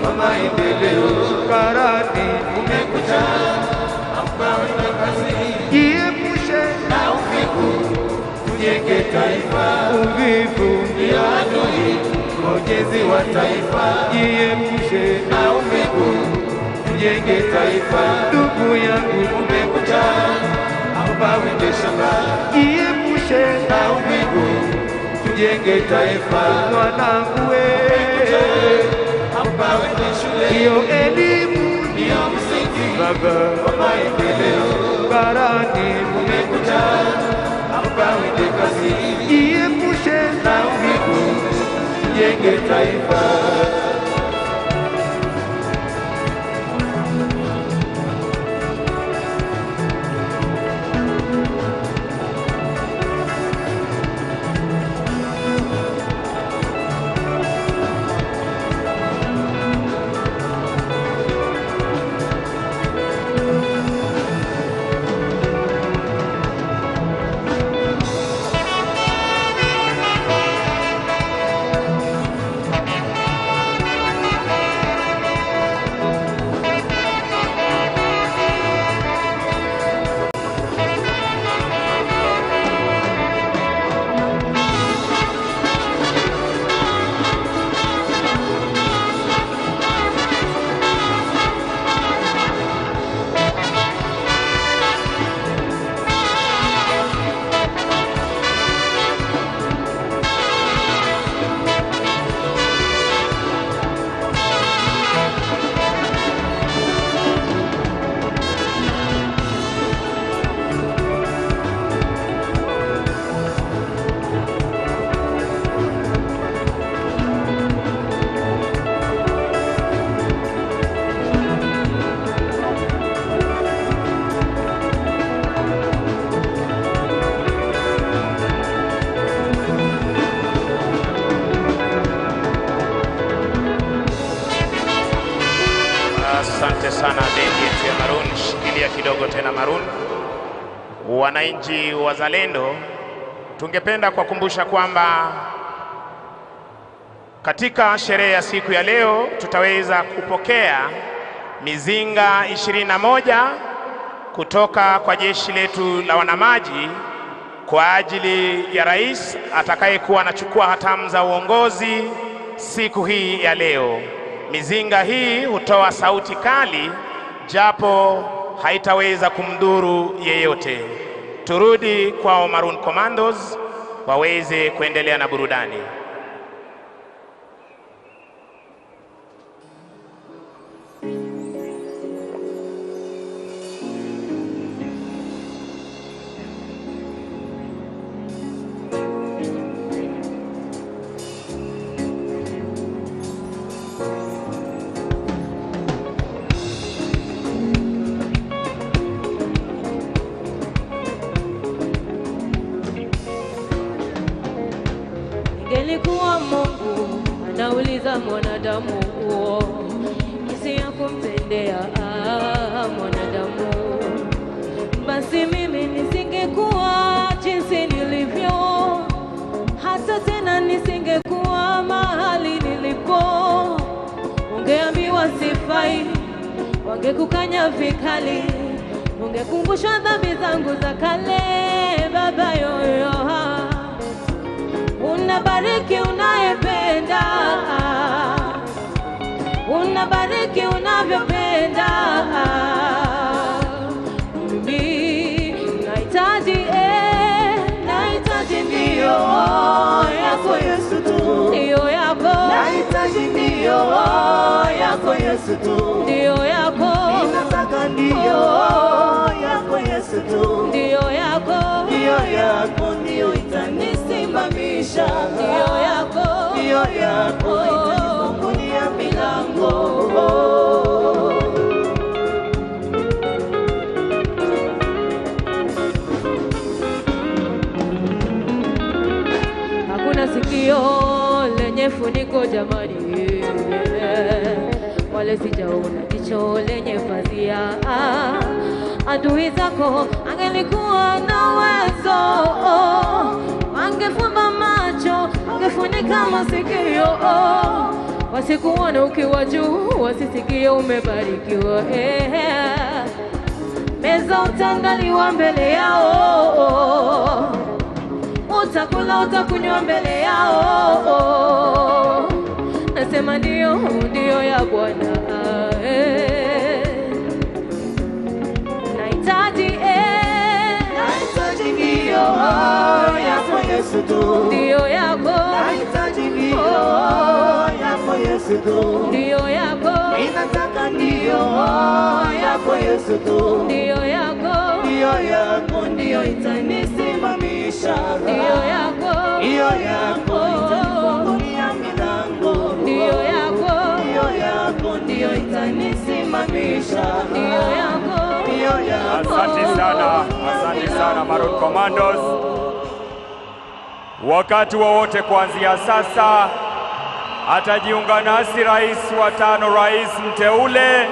wa maendeleo. Barani kumekucha, amka uende kazini. Jiepushe na uvivu, tujenge taifa. Uvivu ndio adui wa ujenzi wa taifa. Jiepushe na uvivu, tujenge taifa. Ndugu yangu, kumekucha, amka uende shamba. Jiepushe na uvivu, tujenge taifa. Mwanangu we, amka uende shule. Hiyo elimu ndio msingi baba wa maendeleo. Barani kumekucha, amka uende kazini. Jiepushe na uvivu, tujenge taifa. Asante sana bendi yetu ya Maroon, shikilia kidogo tena Maroon. Wananchi wazalendo, tungependa kuwakumbusha kwamba katika sherehe ya siku ya leo tutaweza kupokea mizinga 21 kutoka kwa jeshi letu la wanamaji kwa ajili ya rais atakayekuwa anachukua hatamu za uongozi siku hii ya leo. Mizinga hii hutoa sauti kali japo haitaweza kumdhuru yeyote. Turudi kwa Maroon Commandos waweze kuendelea na burudani. Ingelikuwa Mungu anauliza mwanadamu huo jinsi ya kumtendea mwanadamu, basi mimi nisingekuwa jinsi nilivyo, hata tena nisingekuwa mahali nilipo. Ungeambiwa sifai, wangekukanya vikali, ungekumbusha dhambi zangu za kale. Baba yoyo, unabariki unayependa, unabariki unavyopenda. Mimi nahitaji, nahitaji ndio yako Yesu tu, ndio yako. Nahitaji ndio yako Yesu tu, ndio yako. Ninataka ndio yako Yesu tu, ndio yako, ndio yako, ndio itanisimamisha, ndio yako, ndio yako itanifungulia milango. Hakuna sikio lenye funiko jamani, wale sijaona jicho lenye pazia. Adui zako angelikuwa na uwezo, angefumba macho, angefunika masikio, Wasikuone ukiwa juu, wasisikie umebarikiwa. Meza utandaliwa mbele yao, utakula utakunywa mbele yao. Nasema ndio, ndio ya Bwana. Nahitaji Nahitaji ndio yako Yesu tu, ndio yako. Nahitaji ndio yako Yesu tu, ndio yako. Ninataka ndio yako Yesu tu, ndio yako. Ndio yako ndio itanisimamisha, ndio yako. Ndio yako itanifungulia milango, ndio yako. Ndio yako ndio itanisimamisha, ndio yako. Ndio yako. Asante sana, asante sana Maroon Commandos. Wakati wowote kuanzia sasa atajiunga nasi rais wa tano, rais mteule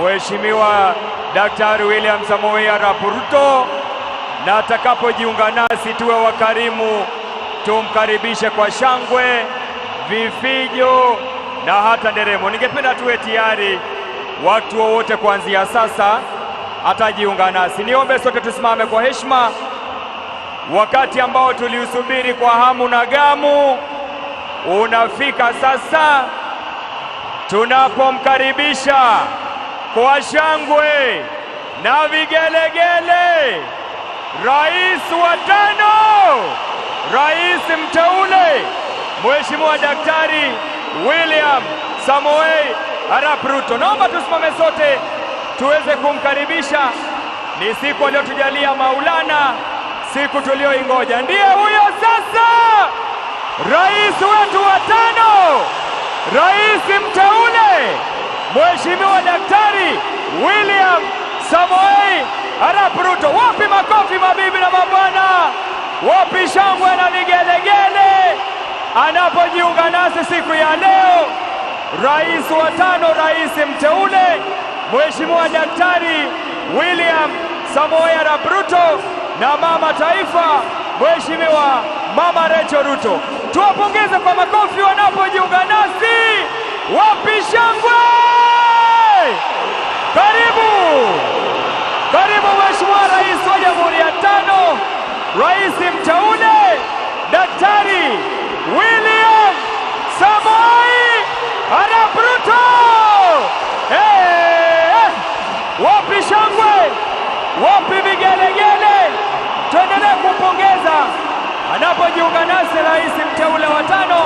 Mheshimiwa Daktari William Samoei Arap Ruto, na atakapojiunga nasi tuwe wakarimu, tumkaribishe kwa shangwe, vifijo na hata nderemo. Ningependa tuwe tayari watu wowote kuanzia sasa atajiunga nasi. Niombe sote tusimame kwa heshima. Wakati ambao tuliusubiri kwa hamu na gamu unafika sasa, tunapomkaribisha kwa shangwe na vigelegele rais wa tano, rais mteule Mheshimiwa Daktari William Samoei Arap Ruto. Naomba tusimame sote tuweze kumkaribisha. Ni siku aliyotujalia Maulana, siku tuliyoingoja. Ndiye huyo sasa, rais wetu wa tano, rais mteule Mheshimiwa Daktari William Samoei Arap Ruto. Wapi makofi mabibi na mabwana, wapi shangwe na vigelegele anapojiunga nasi siku ya leo, rais wa tano, rais mteule Mheshimiwa Daktari William Samoei Arap Ruto na mama taifa Mheshimiwa Mama Rachel Ruto. Tuwapongeze kwa makofi wanapojiunga nasi. Wapi shangwe? Karibu, karibu Mheshimiwa Rais wa Jamhuri ya Tano, Rais mteule Daktari William Samoei Arap Ruto. Hey, wapi shangwe? Wapi vigelegele? Tuendelee kumpongeza anapojiunga nasi rais mteule wa tano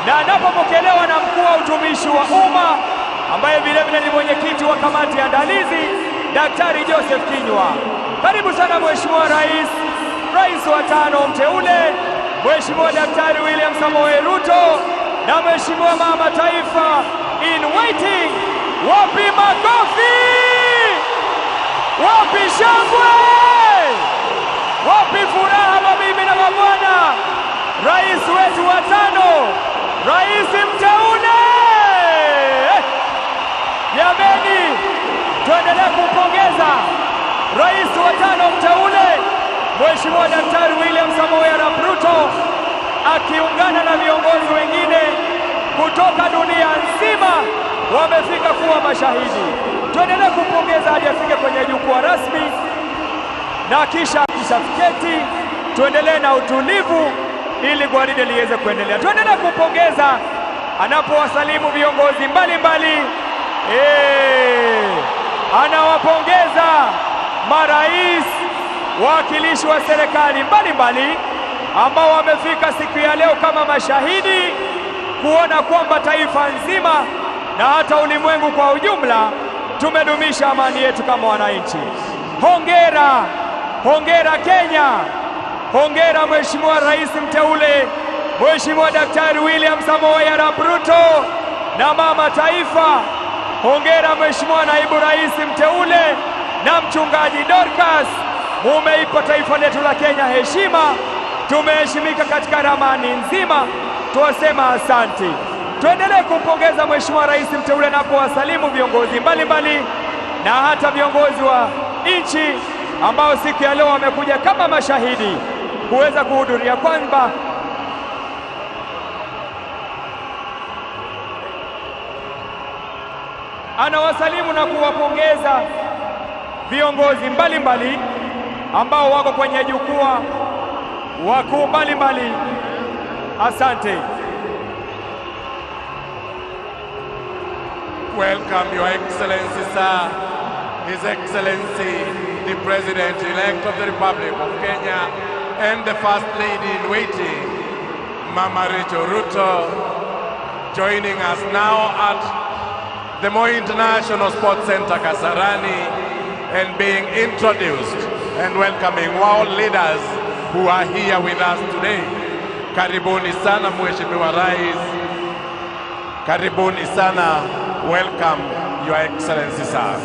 na anapopokelewa na mkuu wa utumishi wa umma ambaye vilevile ni mwenyekiti wa kamati ya andalizi Daktari Joseph Kinyua. Karibu sana Mheshimiwa Rais, rais wa tano mteule Mheshimiwa Daktari William Samoei Ruto na Mheshimiwa Mama Taifa in waiting. Wapi makofi? Wapi shangwe? Wapi furaha mabibi na mabwana? Rais wetu wa tano, rais mteule. Jameni, tuendelee kumpongeza rais wa tano mteule Mheshimiwa Daktari William Samoei Arap Ruto akiungana na viongozi wengine kutoka dunia nzima wamefika kuwa mashahidi. Tuendelee kumpongeza hadi afike kwenye jukwaa rasmi, na kisha akishafiketi tuendelee na utulivu ili gwaride liweze kuendelea. Tuendelee kumpongeza anapowasalimu viongozi mbalimbali. Anawapongeza marais, wawakilishi wa serikali mbalimbali ambao wamefika siku ya leo kama mashahidi kuona kwamba taifa nzima na hata ulimwengu kwa ujumla tumedumisha amani yetu kama wananchi. Hongera, hongera Kenya, hongera Mheshimiwa Rais mteule Mheshimiwa Daktari William Samoei Arap Ruto na mama taifa. Hongera Mheshimiwa Naibu Rais mteule na Mchungaji Dorcas, mumeipa taifa letu la Kenya heshima, tumeheshimika katika ramani nzima, tuwasema asante. Tuendelee kumpongeza Mheshimiwa Rais mteule anapowasalimu viongozi mbalimbali na hata viongozi wa nchi ambao siku ya leo wamekuja kama mashahidi kuweza kuhudhuria kwamba Anawasalimu na kuwapongeza viongozi mbalimbali ambao wako kwenye jukwaa, wakuu mbalimbali. Asante. Welcome, Your Excellency, sir, His Excellency, the President-elect of the Republic of Kenya, and the First Lady in waiting, Mama Rachel Ruto, joining us now at the Moi International Sports Center, Kasarani, and being introduced and welcoming world leaders who are here with us today. Karibuni sana, Mheshimiwa Rais. Karibuni sana. Welcome, Your Excellency, sir.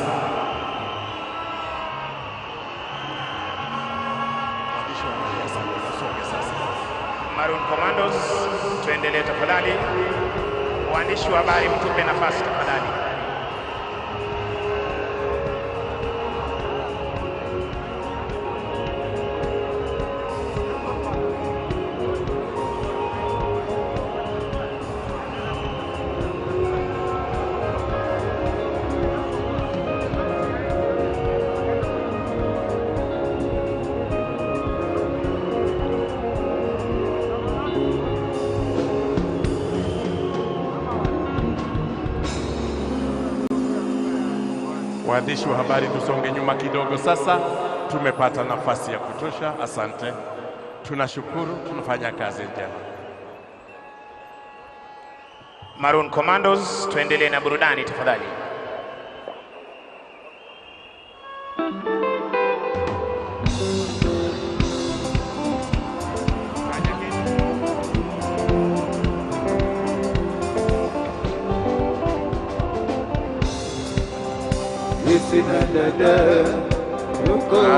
Maroon Commandos, tuendelee tafadhali. Waandishi wa habari mtupe nafasi tafadhali. Waandishi wa habari tusonge nyuma kidogo sasa, tumepata nafasi ya kutosha. Asante, tunashukuru, tunafanya kazi njema. Maroon Commandos, tuendelee na burudani tafadhali.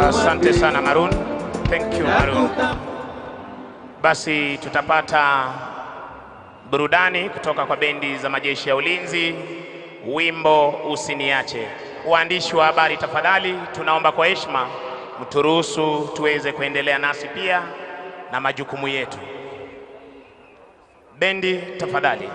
Asante sana Maroon. Thank you Maroon. Basi tutapata burudani kutoka kwa bendi za majeshi ya ulinzi, wimbo Usiniache. Waandishi wa habari tafadhali, tunaomba kwa heshima mturuhusu tuweze kuendelea nasi pia na majukumu yetu. Bendi tafadhali.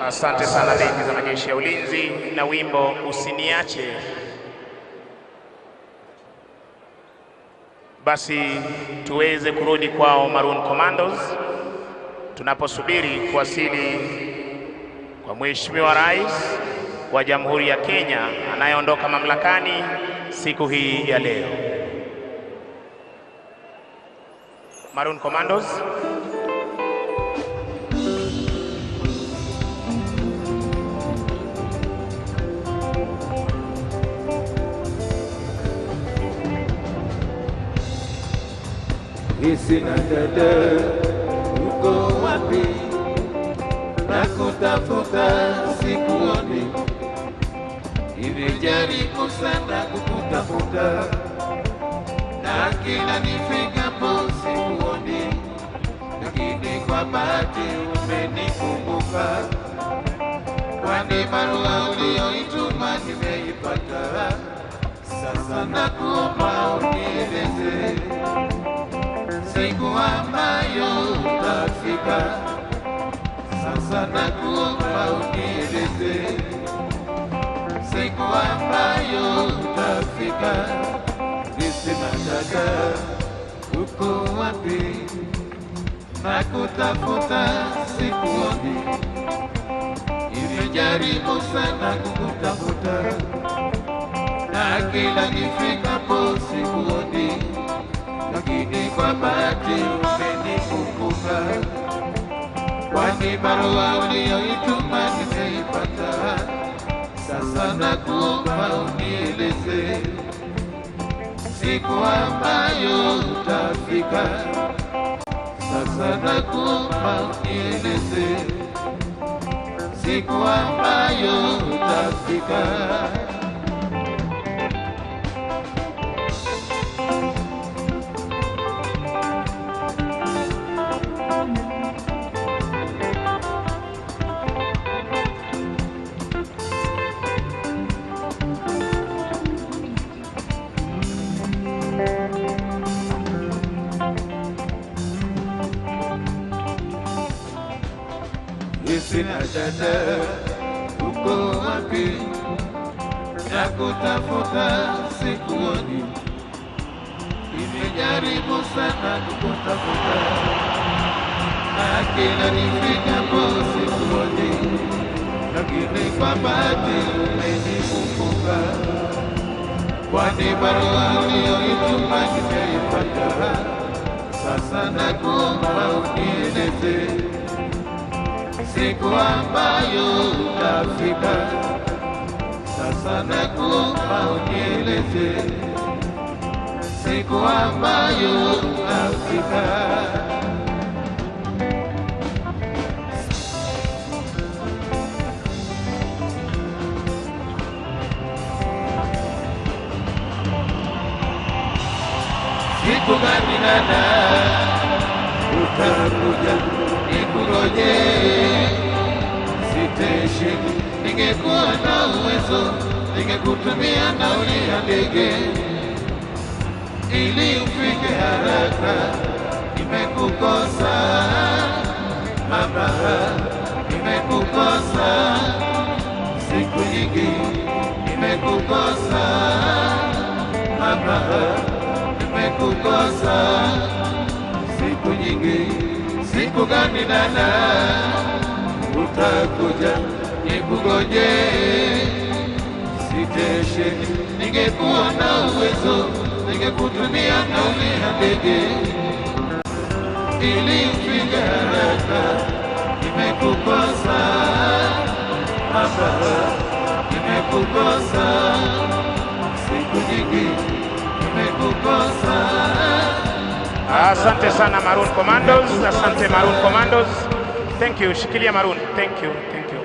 Asante sana bendi za majeshi ya ulinzi na wimbo Usiniache. Basi tuweze kurudi kwao Maroon Commandos tunaposubiri kuwasili kwa Mheshimiwa Rais wa Jamhuri ya Kenya anayeondoka mamlakani siku hii ya leo. Maroon Commandos. Sina dada, uko wapi? Nakutafuta sikuoni, nimejaribu sana kukutafuta, na kila nifikapo sikuoni, lakini kwa bahati umenikumbuka, kwani barua uliyoituma nimeipata. Sasa nakuomba unieleze siku ambayo utafika. Sasa nakuomba unieleze siku ambayo utafika. Nisema dada, uko wapi? Nakutafuta sikuoni, nimejaribu sana kukutafuta, na kila nifikapo sikuoni, lakini kwa bahati umenikumbuka, kwani barua uliyoituma nimeipata. Sasa nakuomba unieleze siku ambayo utafika. Sasa nakuomba unieleze siku ambayo utafika. Sina dada, uko wapi? Nakutafuta sikuoni, nimejaribu sana kukutafuta, na kila nifikapo sikuoni, lakini kwa bahati umenikumbuka, kwani barua uliyoituma nimeipata. Sasa nakuomba unieleze siku ambayo utafika. Sasa nakuomba unieleze siku ambayo utafika. Siku gani dada utakuja nikungoje? Sitesheni, ningekuwa na uwezo ningekutumia nauli ya ndege ili ufike haraka. Nimekukosa mama, nimekukosa siku nyingi, nimekukosa mama, nimekukosa siku nyingi. Siku gani dada utakuja nikungoje? Sitesheni, ningekuwa na uwezo ningekutumia nauli ya ndege ili ufike haraka. Nimekukosa mama, nimekukosa siku nyingi, nimekukosa. Asante sana Maroon Commandos, asante Maroon Commandos. Thank you, shikilia Maroon. Thank you, thank you.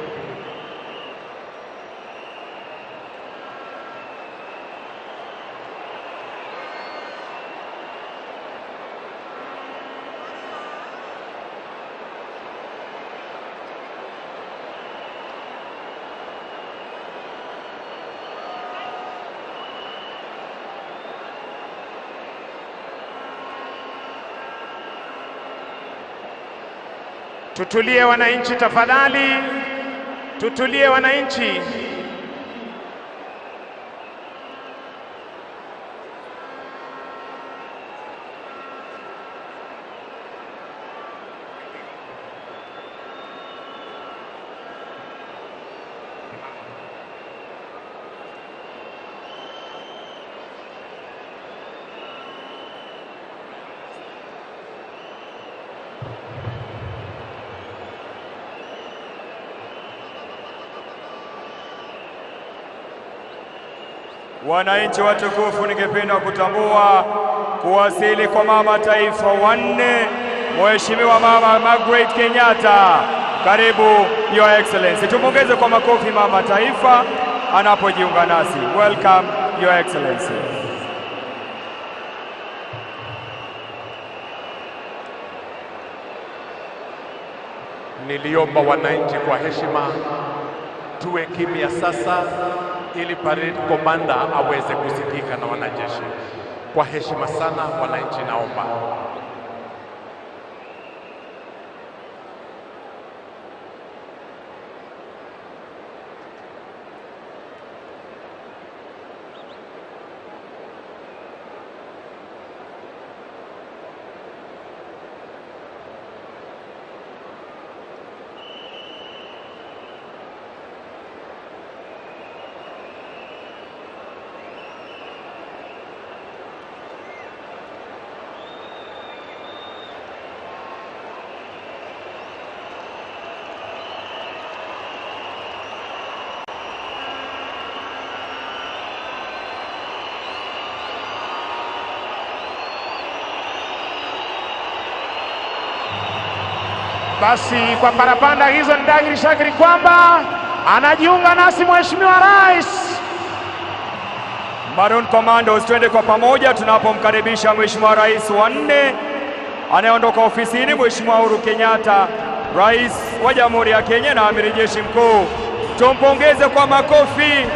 Tutulie wananchi tafadhali, tutulie wananchi. Wananchi watukufu, ningependa kutambua kuwasili kwa mama taifa wanne, Mheshimiwa Mama Margaret Kenyatta. Karibu Your Excellency. Tumpongeze kwa makofi mama taifa anapojiunga nasi. Welcome Your Excellency. Niliomba wananchi kwa heshima tuwe kimya sasa, ili parade commander aweze kusikika na wanajeshi. Kwa heshima sana wananchi, naomba. Basi kwa parapanda hizo ni dhahiri shakiri kwamba anajiunga nasi Mheshimiwa Rais. Maroon Commandos, twende kwa pamoja tunapomkaribisha Mheshimiwa Rais wa nne anayeondoka ofisini, Mheshimiwa Uhuru Kenyatta, Rais wa Jamhuri ya Kenya na Amiri Jeshi Mkuu. Tumpongeze kwa makofi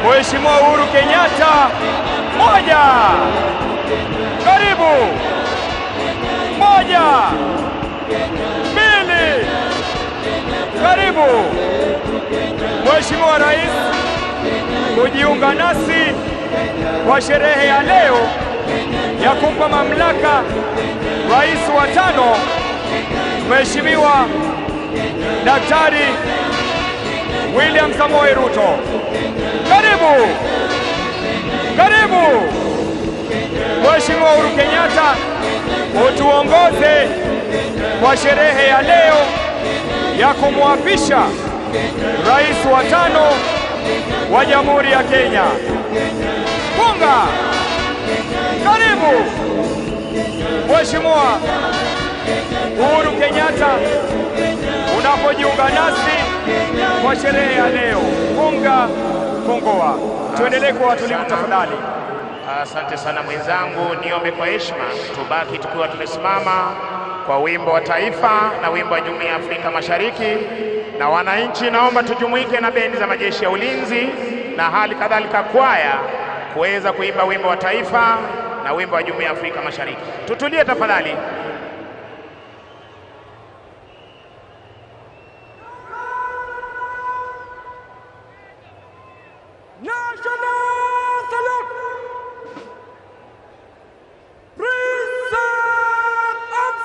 Mheshimiwa Uhuru Kenyatta. Moja, karibu. Moja, mbili, karibu Mheshimiwa Rais kujiunga nasi kwa sherehe ya leo ya kumpa mamlaka rais wa tano Mheshimiwa Daktari William Samoei Ruto. Karibu, karibu Mheshimiwa Uhuru Kenyatta, utuongoze kwa sherehe ya leo ya kumwapisha rais wa tano wa Jamhuri ya Kenya. Punga, karibu Mheshimiwa Uhuru Kenyatta unapojiunga nasi kwa sherehe ya leo. Punga, pungoa. Tuendelee kuwa watulivu tafadhali. Asante sana mwenzangu, niombe kwa heshima tubaki tukiwa tumesimama kwa wimbo wa taifa na wimbo wa Jumuiya ya Afrika Mashariki. Na wananchi, naomba tujumuike na bendi za majeshi ya ulinzi na hali kadhalika kwaya kuweza kuimba wimbo wa taifa na wimbo wa Jumuiya ya Afrika Mashariki. Tutulie tafadhali. National salute! Present arms!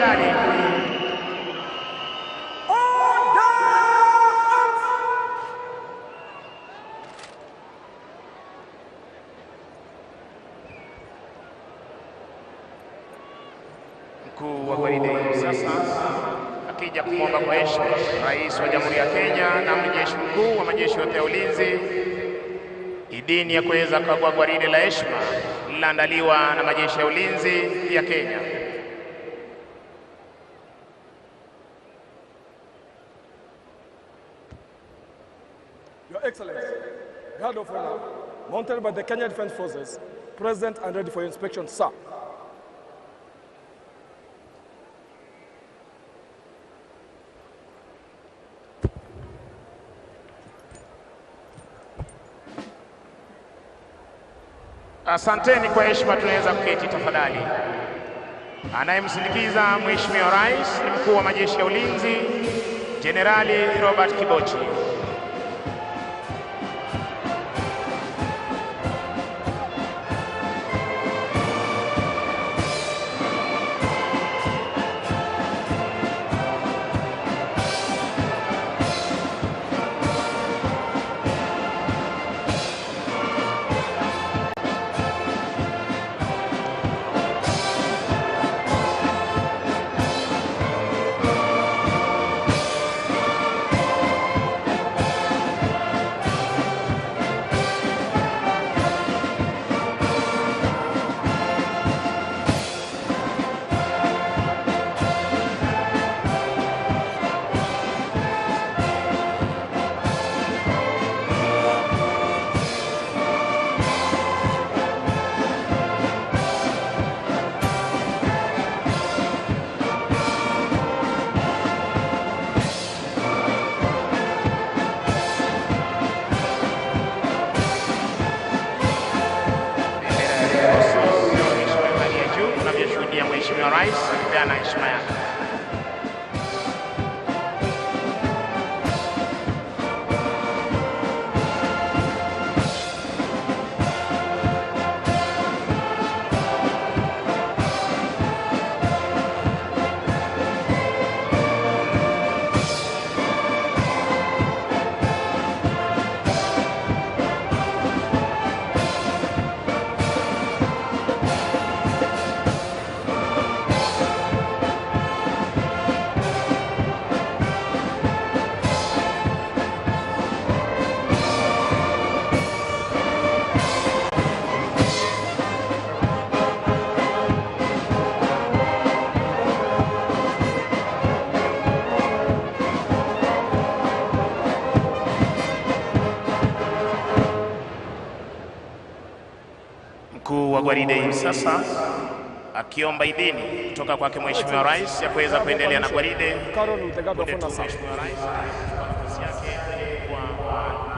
tafadhali. Mkuu wa gwaride hivi sasa akija kumwomba kwa heshima Rais wa Jamhuri ya Kenya na Amiri Jeshi Mkuu wa majeshi yote ya ulinzi idhini ya kuweza kukagua gwaride la heshima lililoandaliwa na majeshi ya ulinzi ya Kenya. Your Excellency, Guard of Honor, mounted by the Kenya Defence Forces, present and ready for inspection, sir. Asanteni kwa heshima, tunaweza kuketi tafadhali. Anayemsindikiza Mheshimiwa Rais ni mkuu wa majeshi ya ulinzi Jenerali Robert Kibochi. Mheshimiwa Rais akipeana heshima yake. Mkuu wa gwaride hivi sasa akiomba idhini kutoka kwake Mheshimiwa Rais ya kuweza kuendelea na gwaride. Punde tu Mheshimiwa Rais atachukua nafasi yake kwenye jukwaa.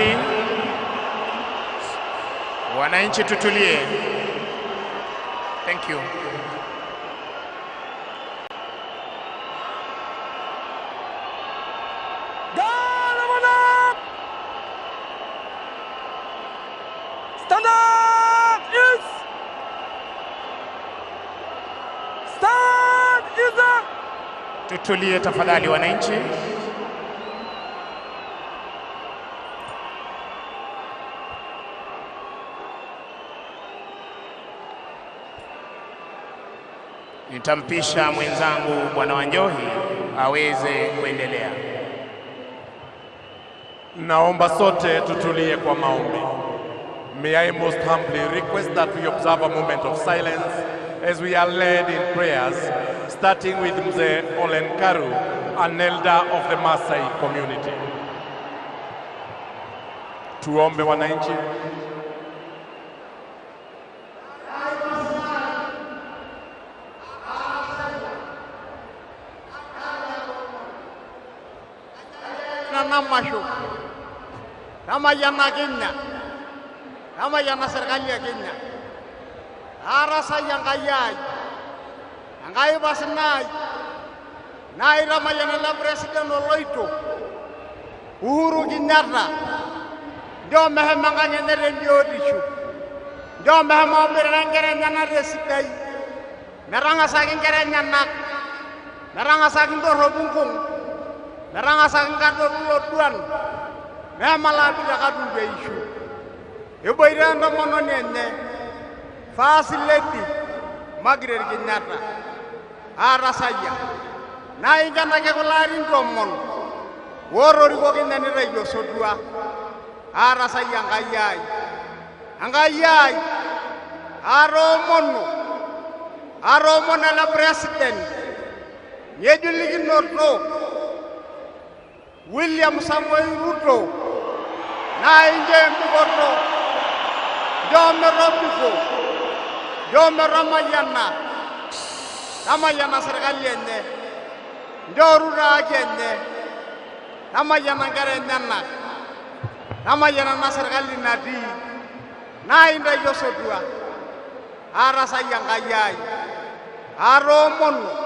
Tafadhali wananchi tutulie. Thank you. Stand up! Is! Stand is up! Tutulie tafadhali wananchi. Nitampisha mwenzangu Bwana Wanjohi aweze kuendelea. Naomba sote tutulie kwa maombi. May I most humbly request that we observe a moment of silence as we are led in prayers, starting with Mzee Olen Karu, an elder of the Maasai community. Tuombe wananchi. Namasho Ramayana Kenya Ramayana serikali ya Kenya Arasa Yangayai Yangai Basinai Nai Ramayana la President Oloito Uhuru Kenyatta Ndio mehema ngene ndio dishu Ndio mehema obirangere nyana residai Meranga saking kere nyanak Meranga saking dorobungkung Meranga saking kador loduan Mehema bila kadunge ishu Iboira ndomono nenye First Lady Margaret Kenyatta Arasaya Na ingana ke kulari ndomon Wororiko kinanira yosodua Arasaya ngayai Ngayai Aromono Aromono la president Nyejulikinoto William Samoei Ruto na inje mboto Jome Robiko Jome Ramayana Ramayana serikali enye Njoru raki enye Ramayana ngare nyana Ramayana na serikali nadi na inda yosodua Arasa yangayai Aromono